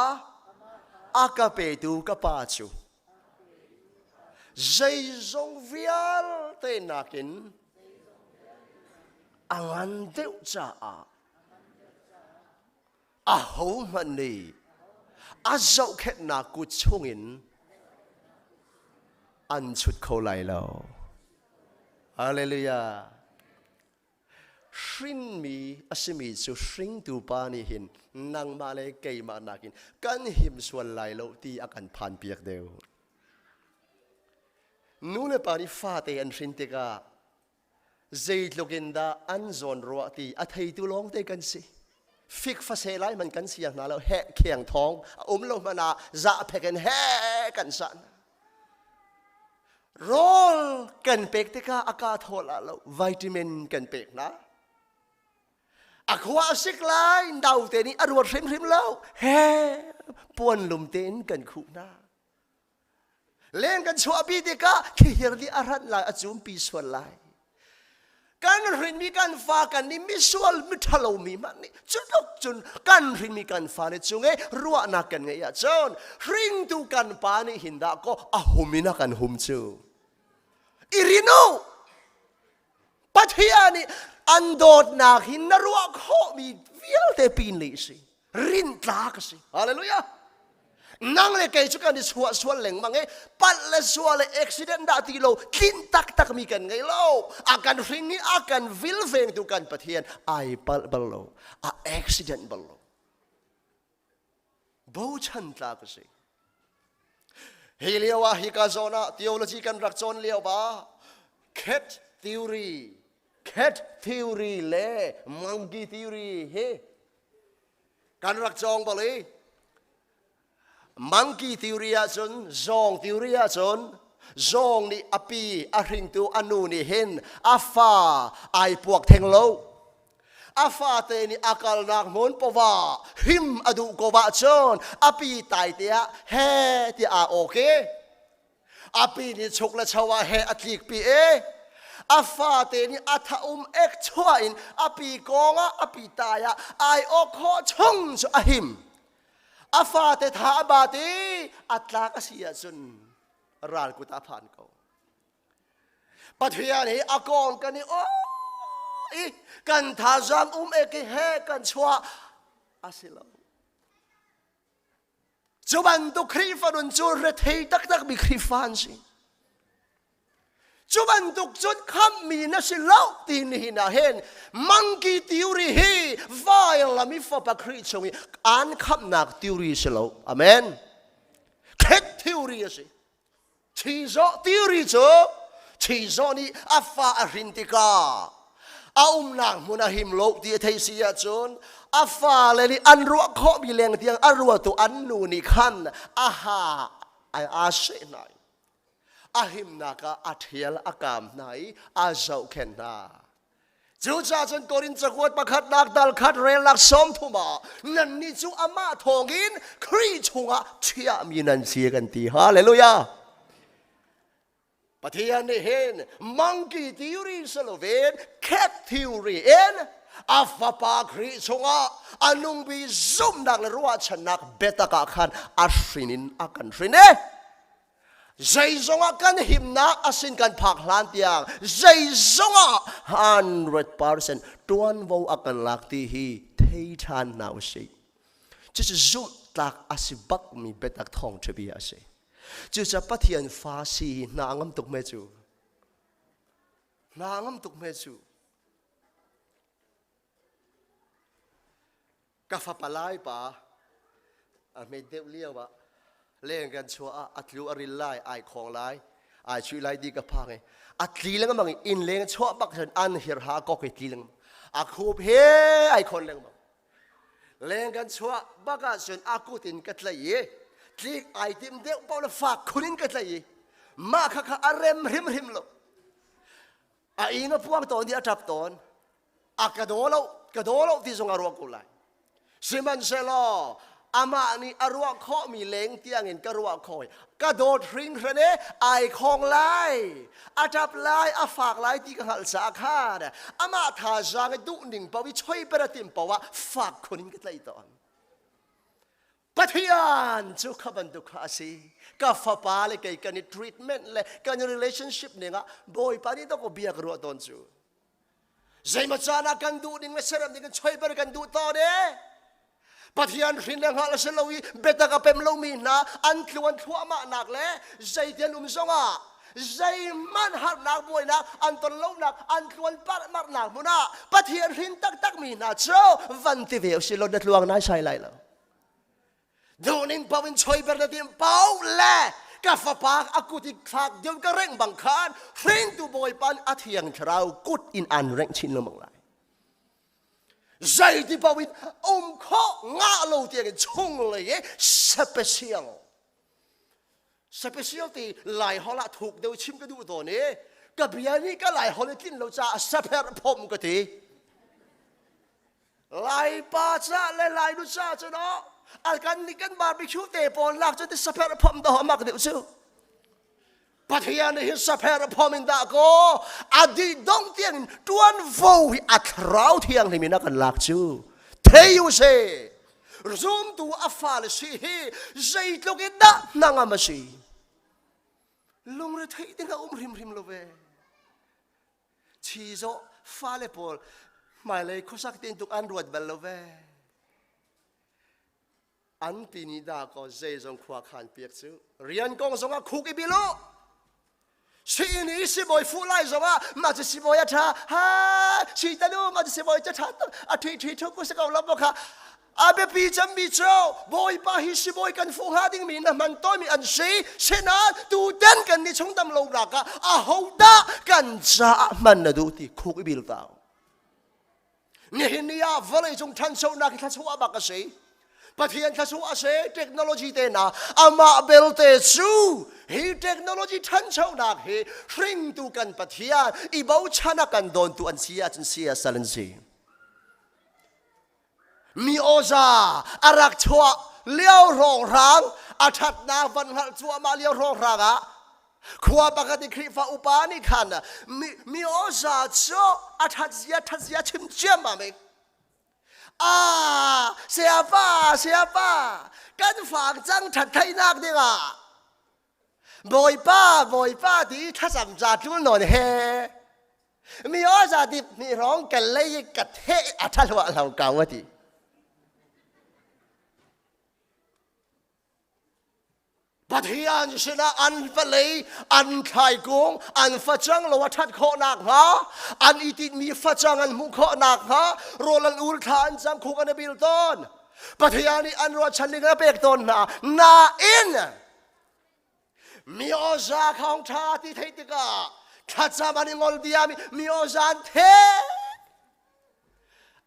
L: a ka petu ka pa cu zeizong vialte nakin a ngan deuh caah ahohmanh nih a zohkhenhnak kut chungin an chut kho lai lo. Hallelujah. Hrinmi a simi cu hringtu pa nih hin nangmah le keimah nakin kan him sual lai lo ti a kan phanpiak deuh. Nu le pa nih fate an hrin tikah zeitluk in dah an zawn ruah ti a theitu lawngte kan si. Fik fase lai man kan siang hna lo heh kheng thawng a um lo hmanh ah zahphek in heh kan sah hna. Rawl kan pek tikah a ka thawl ah lo vitamin kan pek hna. A khua a sik lai naute nih a ruat hrimhrim lo he puan lum tein kan khuh hna. Leng kan chuahpi tikah thihir nih a hranh lai a cumpi sual lai. Kan hrinmi kan fa kan nih misual miṭhalo mi hmanh nih cutluk cun kan hrinmi kan fale cung i ruahnak kan ngeih ahcun hringtu kan pa nih hin dah kaw a hum in a kan hum cu. I rin u! Pathian nih an dawtnak hi na ruah khawhmi vialte pin leh si. Rintlak a si. Hallelujah! Nang le kei cu kan i chuah sual lengmang i palh le sual le accident dah ti lo tlinh taktak mi kan ngei lo. A kan hring i a kan vilvengtu kan Pathian ai palh bal lo. A accident bal lo. Bochan tlak a si. Hi lio ah hika zawn ah theology kan rak cawn lio ba cat theory cat theory le monkey theory hi kan rak cawng bal i monkey theory ahcun zawng theory ahcun zawng nih a pi a hringtu a nu nih hin a fa ai puak theng lo a fate nih a kalnak hmun pova him a duh ko ahcun a pi tai te ah he ti aa awk i a pi nih chuk le cho ah he a tlik pi i a fate nih a tha um ek chuah in a pi kong ah a pi tai ah ai awk khawh chung cu a him a fate tha a bat i a tlak a si ahcun ral kut ah phan ko Pathian hi a kong kan i o i kan thazaang um ek i he kan chuah a si lo Cu bantuk Khrihfa nun cu rethei taktak mi Khrihfa an si. Cu bantuk cun khammi na si lo ti nihin ah hin monkey theory hi vailam i fapa Khrih chung i an khamnak theory si lo. Amen. Cat theory a si. Chizawh theory cu chizawh nih a fa a hrin tikah a umnak hmun a him lo ti a thei si ahcun a fale nih an ruah khawhmi leng tiang a ruatu an nu nih khan a ha aa seh hna i a himnak ah a ṭhial a kaam hna i a zohkhenh hna. Cucaah cun Korin cakuat pakhatnak dal khat relnak 30 ah nannih cu amah thawngin Khrih chungah chiahmi nan si kan ti. Hallelujah! Pathian nih hin monkey theory si loin cat theory in a fapa Khrih chungah a nungmi zumhnak le ruahchannak biatak ah khan a hrin in a kan hrin e. Zeizong ah kan himnak a sin kan phak hlan tiang zeizong ah 100% tuanvo a kan lak ti hi thei ṭhan hna usih. Cucu zumh tlak a si bakmi biatak thawngṭha bia a si. Cucaah Pathian fa si hi hna a ngam tuk hme cu. Hna a ngam tuk hme cu. Ka fapa lai pa a hmet deuh lio ah leng kan chuah ah a tlu a ril lai ai khong lai ai chuih lai ti ka phang i a tli lengmang i inn leng chuah bak cun an hir ha kok i tli lengmang a khup he ai khon lengmang leng kan chuah bak ah cun a kut in ka tlaih i tlik ai tim deuh paoh le fak khun in ka tlaih i mah kha kha a rem hrimhrim lo a ing a puang tawn i a ṭap tawn a ka daw lo ka daw lo ti zong a ruah ko lai sihmanhsehlaw amah nih a ruah khawhmi leng tiangin ka ruah khawh ka dawt hringhran e ai khong lai a ṭap lai a fak lai ti ka hngalh caah khan amah thazaang i duh ning paoh i choi per a tim paoh ah fak khun in ka tlaih tawn Pathian cu kha bantuk kha a si. Ka fapa le kei kan i treatment le kan i relationship ning ah Bawipa nih dawk bia ka ruah tawn cu. Zeimaw caan ah kan duh ning le serem ning kan choi ber kan duh tawn e. Pathian hrin le hngalh a si lo i biatak a pem lomi hna an tluan thluahmah nak le zeitian um zongah zeihmanh harnak buainak an ton lonak an tluan parmarnak hmun ah Pathian hrin taktakmi hna cu van ti ve usih law na tluang nai sai lai lo. Duhning paoh in choi ber na tim paoh le ka fapa a kut i thlak deuh ka rengh bang khan hringtu Bawipa nih a thiang thlarau kut in an rengh chin lengmang lai. Zeiti paoh in um khawh ngah lo tiang in chunglei i special special ti lai hol ah thuk deuh chim ka duh tawn i ka bia nih ka lai hol i tlin lo caah sapher phom ka ti lai pa ca le lai nu ca cu no al kan nih kan barbecue te pawl lak cu ti sapher phom do mak deuh cu Pathian hi sapher phom in dah ko adi dong tiang in tuan vo hi a thlarau thianghlim in a kan lak cu thei u se zumtu a fale si hi zeitluk in dah hnangam a si lungre theih ding a um hrimhrim lo ve chi zawh fale pawl hmailei khuasak tin tuk an ruat bal lo ve an ti ni da ko zeizong khua khan piak cu rian kong zongah khuk i bil u si ni sibawi fuh lai zongah mah cu sibawi a ṭha ha si tanu mah cu sibawi cu ṭha tuk a ṭhi ṭhi ṭhu ku si ko lo kha a biapi cemmi cu bawipa hi sibawi kan fuh hnga dingmi na hman tawnmi an si sinain tuten kan ni chung dam lo nak ah ahodah kan caah hman na duh ti khuk i bil tau Nihin ni ah vawleicung ṭhanchonak hi thluachuah bak a si. Pathian thluachuah a si, technology te na amah belte cu hi technology ṭhanchonak hi hringtu kan Pathian i bochan a kan dawntu an si ahcun siasal an si. Mi awza a rak chuah lio hrawnghrang a ṭhatnak van hngalh cuahmah lio hrawnghrang ah Khua pakhat i Khrihfa upa nih khan mi awza cu a ṭhat zia ṭhat zia chim ciammam i Ah, sayapa, sayapa, kan fang cang ṭhat theihnak dingah Bawipa, Bawipa ti thlacam ca ṭul nawn he mi awza dip hnih hrawng kan lei i ka theh a ṭha hluah lo ko a ti. Pathian sinah an vawlei, an thlaikung, an facang lo a ṭhat khawh nakhnga, an i tinhmi facang an hmuh khawh nakhnga, rawl an ul thla an cam khuk an i bil tawn. Pathian nih an ruahchan ning a pek tawn hna. Nain mi awza khawng ṭha ti theih tikah thlacam an i ngol diam i mi awza an the.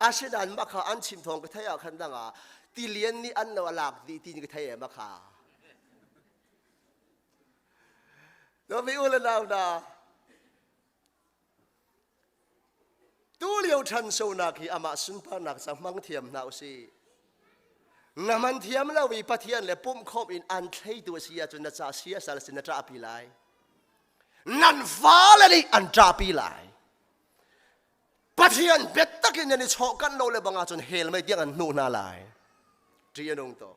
L: Asinain mah kha an chim thawng ka theih ah khan dang ah tilian nih an lo a lak dih ti ka thei e ma kha. No mi u le nau na tu lio ṭhan sonak hi amah sunparnak ca hmang thiam hna usih. Na man thiam lo i Pathian le pumh khawm in an thleitu a si ahcun na ca siasal sin na ṭahpi lai. Nan fale nih an ṭahpi lai. Pathian biatak in nan i chawhkanh lo le bang ahcun hell mei tiang an hnuh hna lai. Ṭih a nung tuk.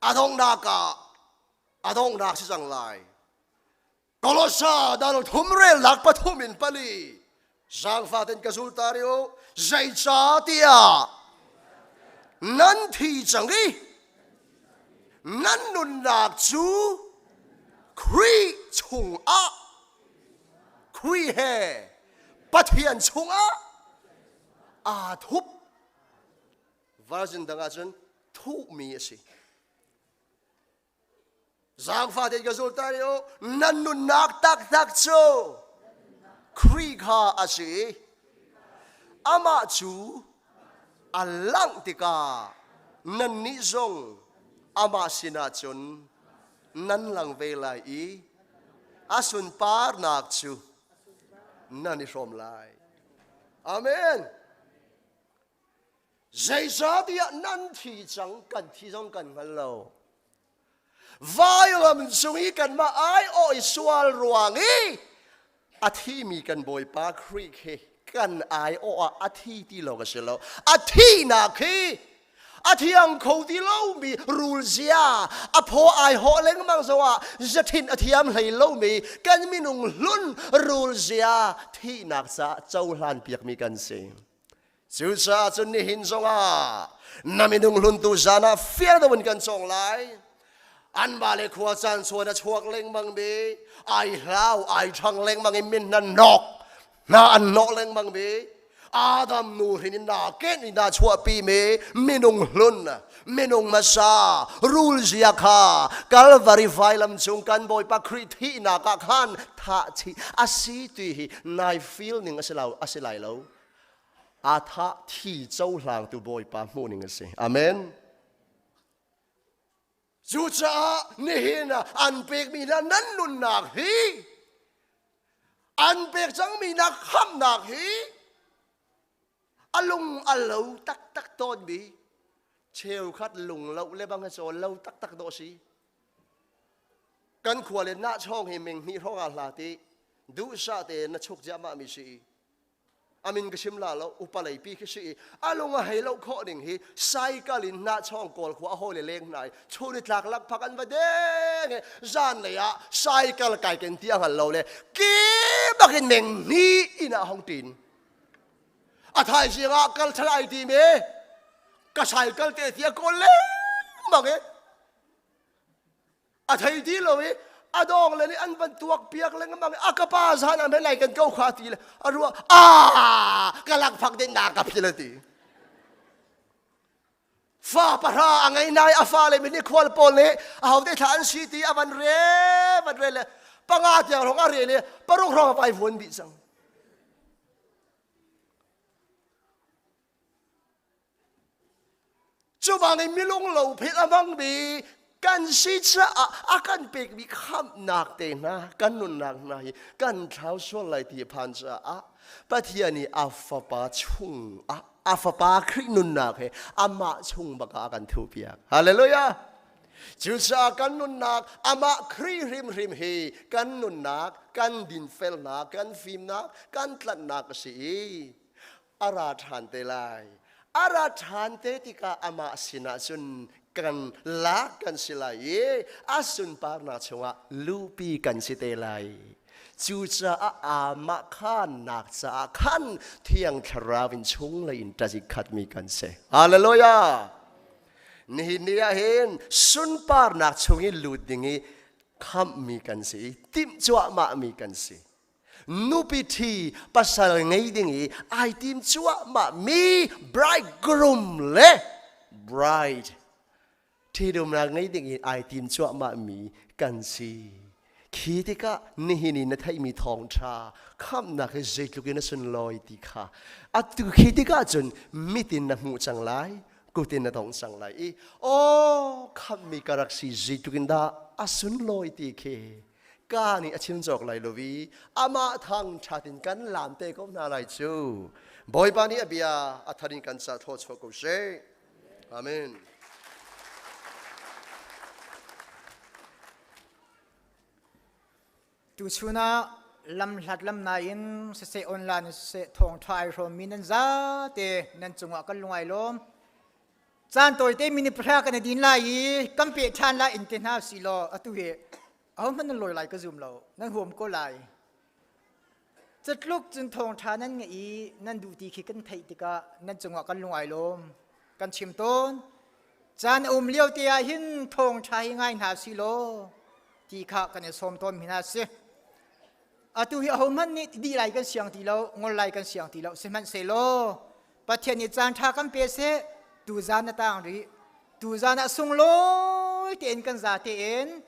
L: A donghnak ah a donghnak si cang lai. Kolosa dal thum relnak pathum in pali zaangfa ten ka zul ta ri u zeicahtiah nan thi cang i nan nunnak cu Khrih chungah Khrih he Pathian chungah aa thup version dang ahcun thuhmi a si Zaangfah tein ka zul ta u nan nunnak taktak cu Khrih kha a si i amah cu a langh tikah nannih zong amah sinah cun nan lang ve lai i a sunparnak cu nan i hrawm lai. Amen. Zeicahtiah nan thi cang, kan thi zong kan hngal lo. Vailam cung i kanmah aiawh i sual ruang i a thimi kan Bawipa Khrih khi kan aiawh ah a thi ti lo ka si lo. A thihnak hi a thiang kho ti lomi rul zia a phaw ai hawh lengmang zongah zathin a thiam hlei lomi kan minung hlun rul zia thihnak caah cohlan piakmi kan si. Cucaah cun nihin zongah na minung hluntu zan ah fiang deuh in kan cawng lai. An ba le khua caan chuan a chuak lengmang mi, ai hlau, ai ṭhang lengmang i min hna nok, hna an nawh lengmang mi, Adam nu hrin in na ken in na chuahpi mi minung hlun, minung hmasa, rul zia kha Kalvari vailam cung kan Bawipa Khrih thihnak ah khan thah chih a si ti hi nai feel ning a si lo, a si lai lo. Aa thah thi cohlangtu Bawipa hmuhning a si. Amen. Cucaah nihin ah an pekmi hna nan nunnak hi an pek cangmi hna khamhnak hi a lung a lo taktak tawnmi cheukhat lung lo le bang a cawl lo taktak dawh si. Kan khua le nahchawng hi meng hnih hrawng ah hla ti duhsah tein na chuk ziahmah mi si. Amin ka sim la lo upa lei pi khi si i a lung a hei lo khawh ding hi cycle in na chong kawl khua a hawi le leng hna i chun i tlak lak phak an va deng i zan lei ah cycle kai ken ti a hngal lo le ki bak in meng ni in ah hong tin a thaizing ah kal thal ai ti me ka cycle te ti a kawl lengmang i a thei ti lo i a dawng le nih an van tuak piak lengmang a ka pa zan ah lai kan ko kha ti le a ruah a ka lak phak den na ka phil ti fa pahra a ngei nai a fa le min khual pawl nih a ho te thla an si ti a van re van re le panga tiang rong a re le paruk rong a vai vuan dih cang Cu bangin milung lo phet a hmangmi kan si caah a kan pekmi khamhnak te hna kan nunnak hna hi kan thlau sual lai ti phan caah Pathian nih a fapa chung ah a fapa Khrih nunnak he amah chung bak ah a kan thuhpiak. Hallelujah! Cucaah kan nunnak amah Khrih hrimhrim hi kan nunnak, kan dinfelnak, kan fimnak, kan tlanhnak a si i a ra ṭhan te lai. A ra ṭhan te tikah amah sinah cun kan lak kan si lai i a sunparnak chungah luhpi kan si te lai. Cucaah amah khannak caah khan Thiang Thlarau in chunglei in ṭazik khatmi kan si. Hallelujah! Nihin ni ah hin sunparnak chung i lut ding i khamhmi kan si i timh cuahmahmi kan si. Nupi ṭhi pasal ngei ding i ai tim cuahmahmi bridegroom le bride ṭhitumnak ngei ding in ai tim cuahmahmi kan si. Khi tikah nihin i na theihmi thawngṭha khamhnak hi zeitluk in a sunlawi ti kha atu khi tikah cun mit in na hmuh cang lai, kut in na tongh cang lai i aw khamhmi ka rak si zeitluk in dah a sunlawi ti khi ka nih a chim cawk lai lo i amah thangṭhat in kan lam te ko hna lai cu. Bawipa nih a bia a thar in kan ca thlawchuah ko seh. Amen.
A: Tuchun ah lamhlat lamnai in siseh online in siseh thawngṭha ai hrawmmi nan zate nan cungah kan lung ai lawm. Caan tawite minute pahra kan i din lai i kan peh ṭhan lai in te hna si law atu hi ahohmanh nan lawi lai ka zum lo nan huam ko lai. Catluk cun thawngṭha nan ngeih i nan duh ti khi kan theih tikah nan cungah kan lung ai lawm. Kan chim tawn. Caan a um lio te ah hin thawngṭha hi ngai hna si law ti kha kan i sawm tawn mi hna si. Atu hi ahohmanh nih dih lai kan siang ti lo, ngol lai kan siang ti lo. Sihmanhsehlaw Pathian nih caan ṭha kan pe seh, tuzan a tang rih. Tuzan ah sunglawi tein kan za tein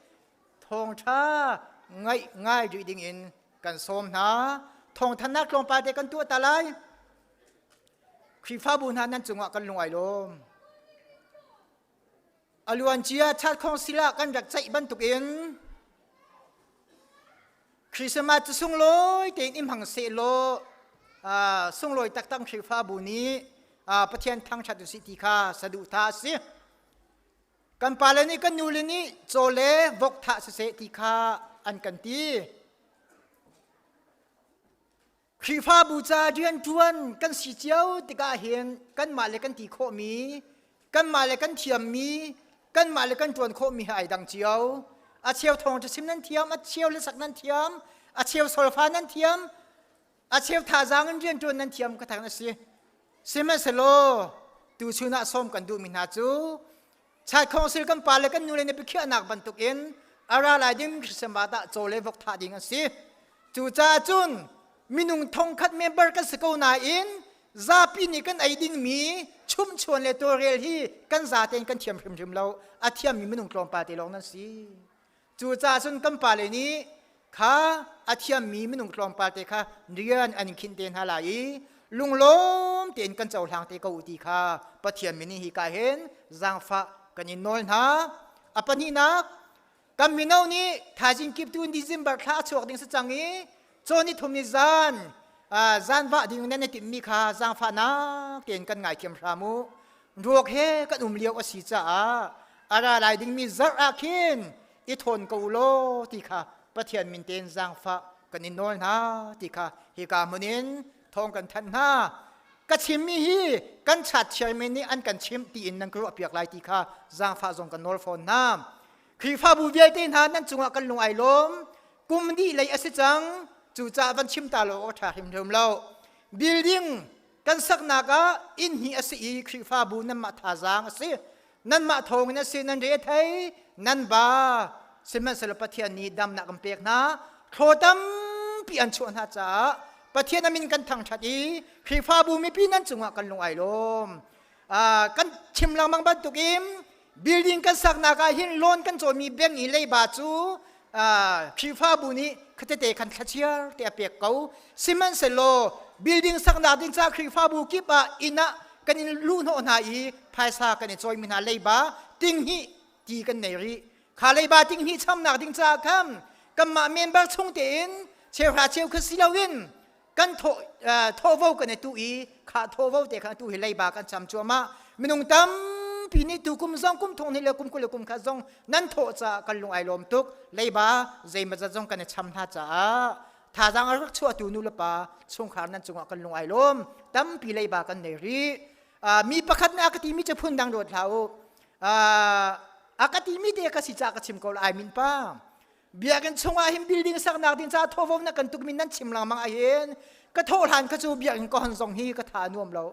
A: thawngṭha ngaih ngai rih ding in kan sawm hna. Thawngthannak tlawmpal te kan tuah ta lai. Khrihfabu hna nan cungah kan lung ai lawm. A luancia chatkhong sila kan rak ceih bantukin Christmas cu sunglawi tein im hang seh law sunglawi taktak Khrihfabu nih Pathian thangṭhat usih ti kha saduhthah a si. Kan pale nih kan nule nih caw le vok thah siseh ti kha an kan ti. Khrihfabu ca rianṭuan kan si cio tikah hin kanmah le kan ti khawhmi, kanmah le kan thiammi, kanmah le kan ṭuan khawhmi he ai dang cio. A cheu thawngṭha chim nan thiam, a cheu hlasak nan thiam, a cheu solfa nan thiam, a cheu thazaang in rianṭuan nan thiam ka thang a si. Sihmanhsehlaw tuchun ah sawm kan duhmi hna cu Chai Council kan pa le kan nu le nih biakhiahnak bantukin a ra lai ding Christmas ah caw le vok thah ding an si. Cucaah cun minung thongkhat member kan si ko nain zapi nih kan ei dingmi chumhchuan le tawlrel hi kan zatein kan thiam hrimhrim lo. A thiammi minung tlawmpal te lawng nan si. Cucaah cun kan pale nih kha a thiammi minung tlawmpal te kha rian an in khinh te hna lai i lunglawm tein kan cohlang te ko u ti kha Pathian min hi ka hin zaangfah kan in nawl hna. A pahnihnak, kan mino nih thaizing kip tu December thla a chuak ding si cang i cawn ni thum ni zan zan vah ding nan i timhmi kha zaangfahnak tein kan ngaithiam hram u. Ruak he kan um lio a si caah a ra lai dingmi zarh ah khin i thawn ko u law ti kha Pathian min tein zaangfah kan in nawl hna ti kha hika hmun in thawng kan thanh hna. Ka chimmi hi kan chat chairman nih an kan chimh tiin nan ka ruahpiak lai ti kha zaangfah zong kan nawl fawn hna. Khrihfabu vialte hna nan cungah kan lung ai lawm. Kum dih lei a si cang. Cucaah van chim ta lo awk a ṭha hrimhrim lo. Building kan saknak ah inn hi a si i Khrihfabu nanmah thazaang a si. Nanmah thawngin a si nan re thei nan ba sihmanhsehlaw Pathian nih damnak kan pek hna. Thlaw tampi an chuah hna caah Pathian a min kan thangṭhat i Khrihfabu mipi nan cungah kan lung ai lawm. Kan chim lengmang bantukin building kan saknak ah hin loan kan cawimi bank i leiba cu Khrihfabu nih khatete khan thlachiar te a pek ko. Sihmanhsehlaw building saknak ding ca Khrihfabu kip ah inn ah kan in luhhnawh hna i phaisa kan i cawimi hna leiba tinghnih ti kan nei rih. Kha leiba tinghnih chamnak ding caah khan kanmah member chung tein cheuhra cheu kha si loin kan thawhvo kan i tu i kha thawhvo te kha tu hi leiba kan cham cuahmah minung tampi nih tu kum zong kum thong ni le kum kul le kum khat zong nan thawh caah kan lung ai lawm tuk leiba zeimazat zong kan i cham hna caah thazaang a rak chuahtu nu le pa chungkhar nan cungah kan lung ai lawm tampi leiba kan nei rih mi pakhat nih a ka timi cu phun dang ruat hlah u a ka timi te ka si caah ka chim ko lai min pa. Biakinn chungah hin building saknak ding caah thawvo na kan tukmi nan chim lengmang ahhin ka thawh hlan kha cu biakinn ka hon zong hi ka tha a nuam lo.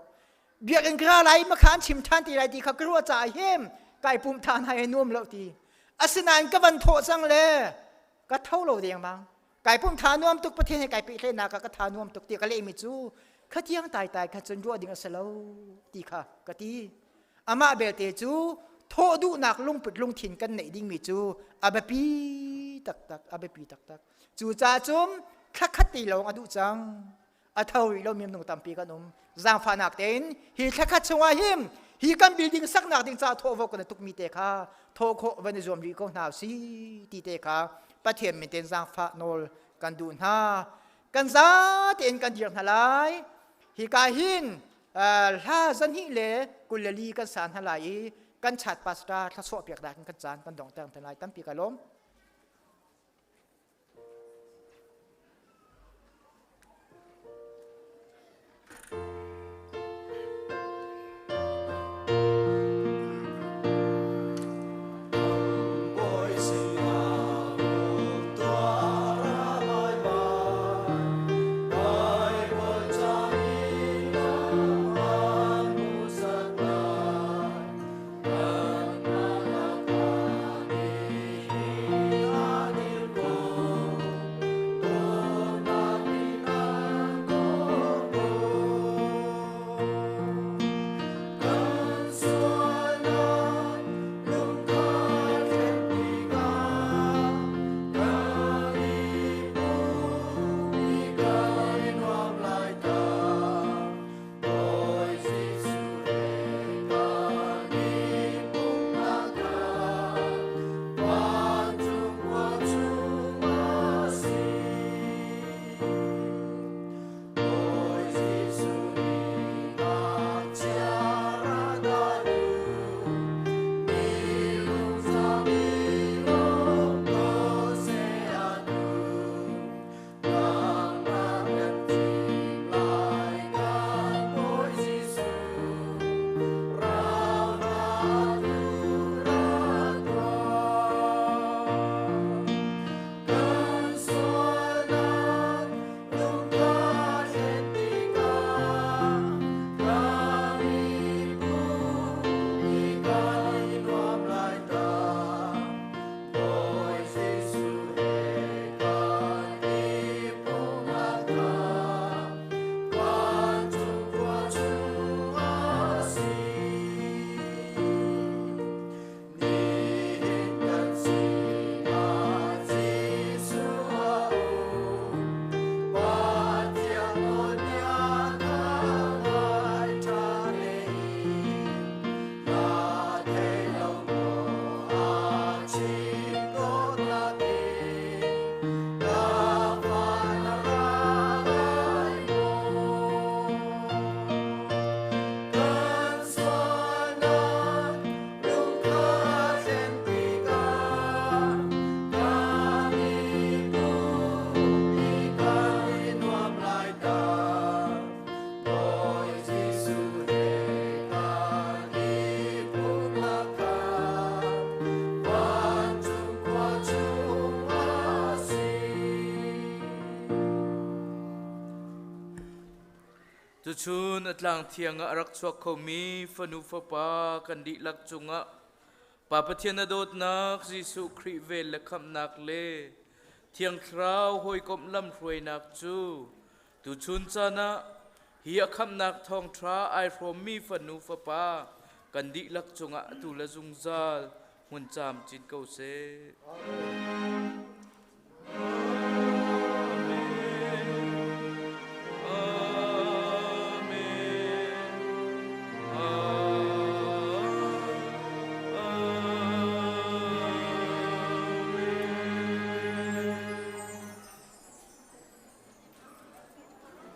A: Biakinn ka ra lai ma kha an chim ṭhan ti lai ti kha ka ruah caah hin kai pumh ṭhan hai nuam lo ti. Asinain ka van thawh cang le ka tho lo dengmang. Kai pumh tha nuam tuk Pathian he kai pehtlaihnak ah ka tha nuam tuk ti ka lehmi cu khatiang taitai kha cun ruah ding a si lo ti kha ka ti. Amah belte cu thawh duhnak lungput lungthin kan neih dingmi cu a biapi taktak, a biapi taktak. Cucaah cun thlakhat ti lawng a duh cang. A tho rih lo minung tampi kan um. Zaangfahnak tein hi thlakhat chungah hin hi kan building saknak ding caah thawh vok kan tukmi te kha thawh khawh van i zuam rih ko hna si ti te kha Pathian min tein zaangfah nawl kan duh hna. Kan za tein kan dir hna lai. Hika hin hla zahnih le 24 kan sa hna lai i kan chat pastor thlasawh piak dak kan caan kan dong ter hna lai. Tampi ka lawm.
G: Tuchun a tlang thiang ah a rak chuak khomi fanu fapa kan dihlak cungah Pa Pathian a dawtnak Jesuh Khrih vel le khamhnak le Thiang Thlarau hawikomh lamhruainak cu tuchun caan ah hi a khamhnak thawngṭha ai hrawmmi fanu fapa kan dihlak cungah atu le zungzal hmun camcin ko seh.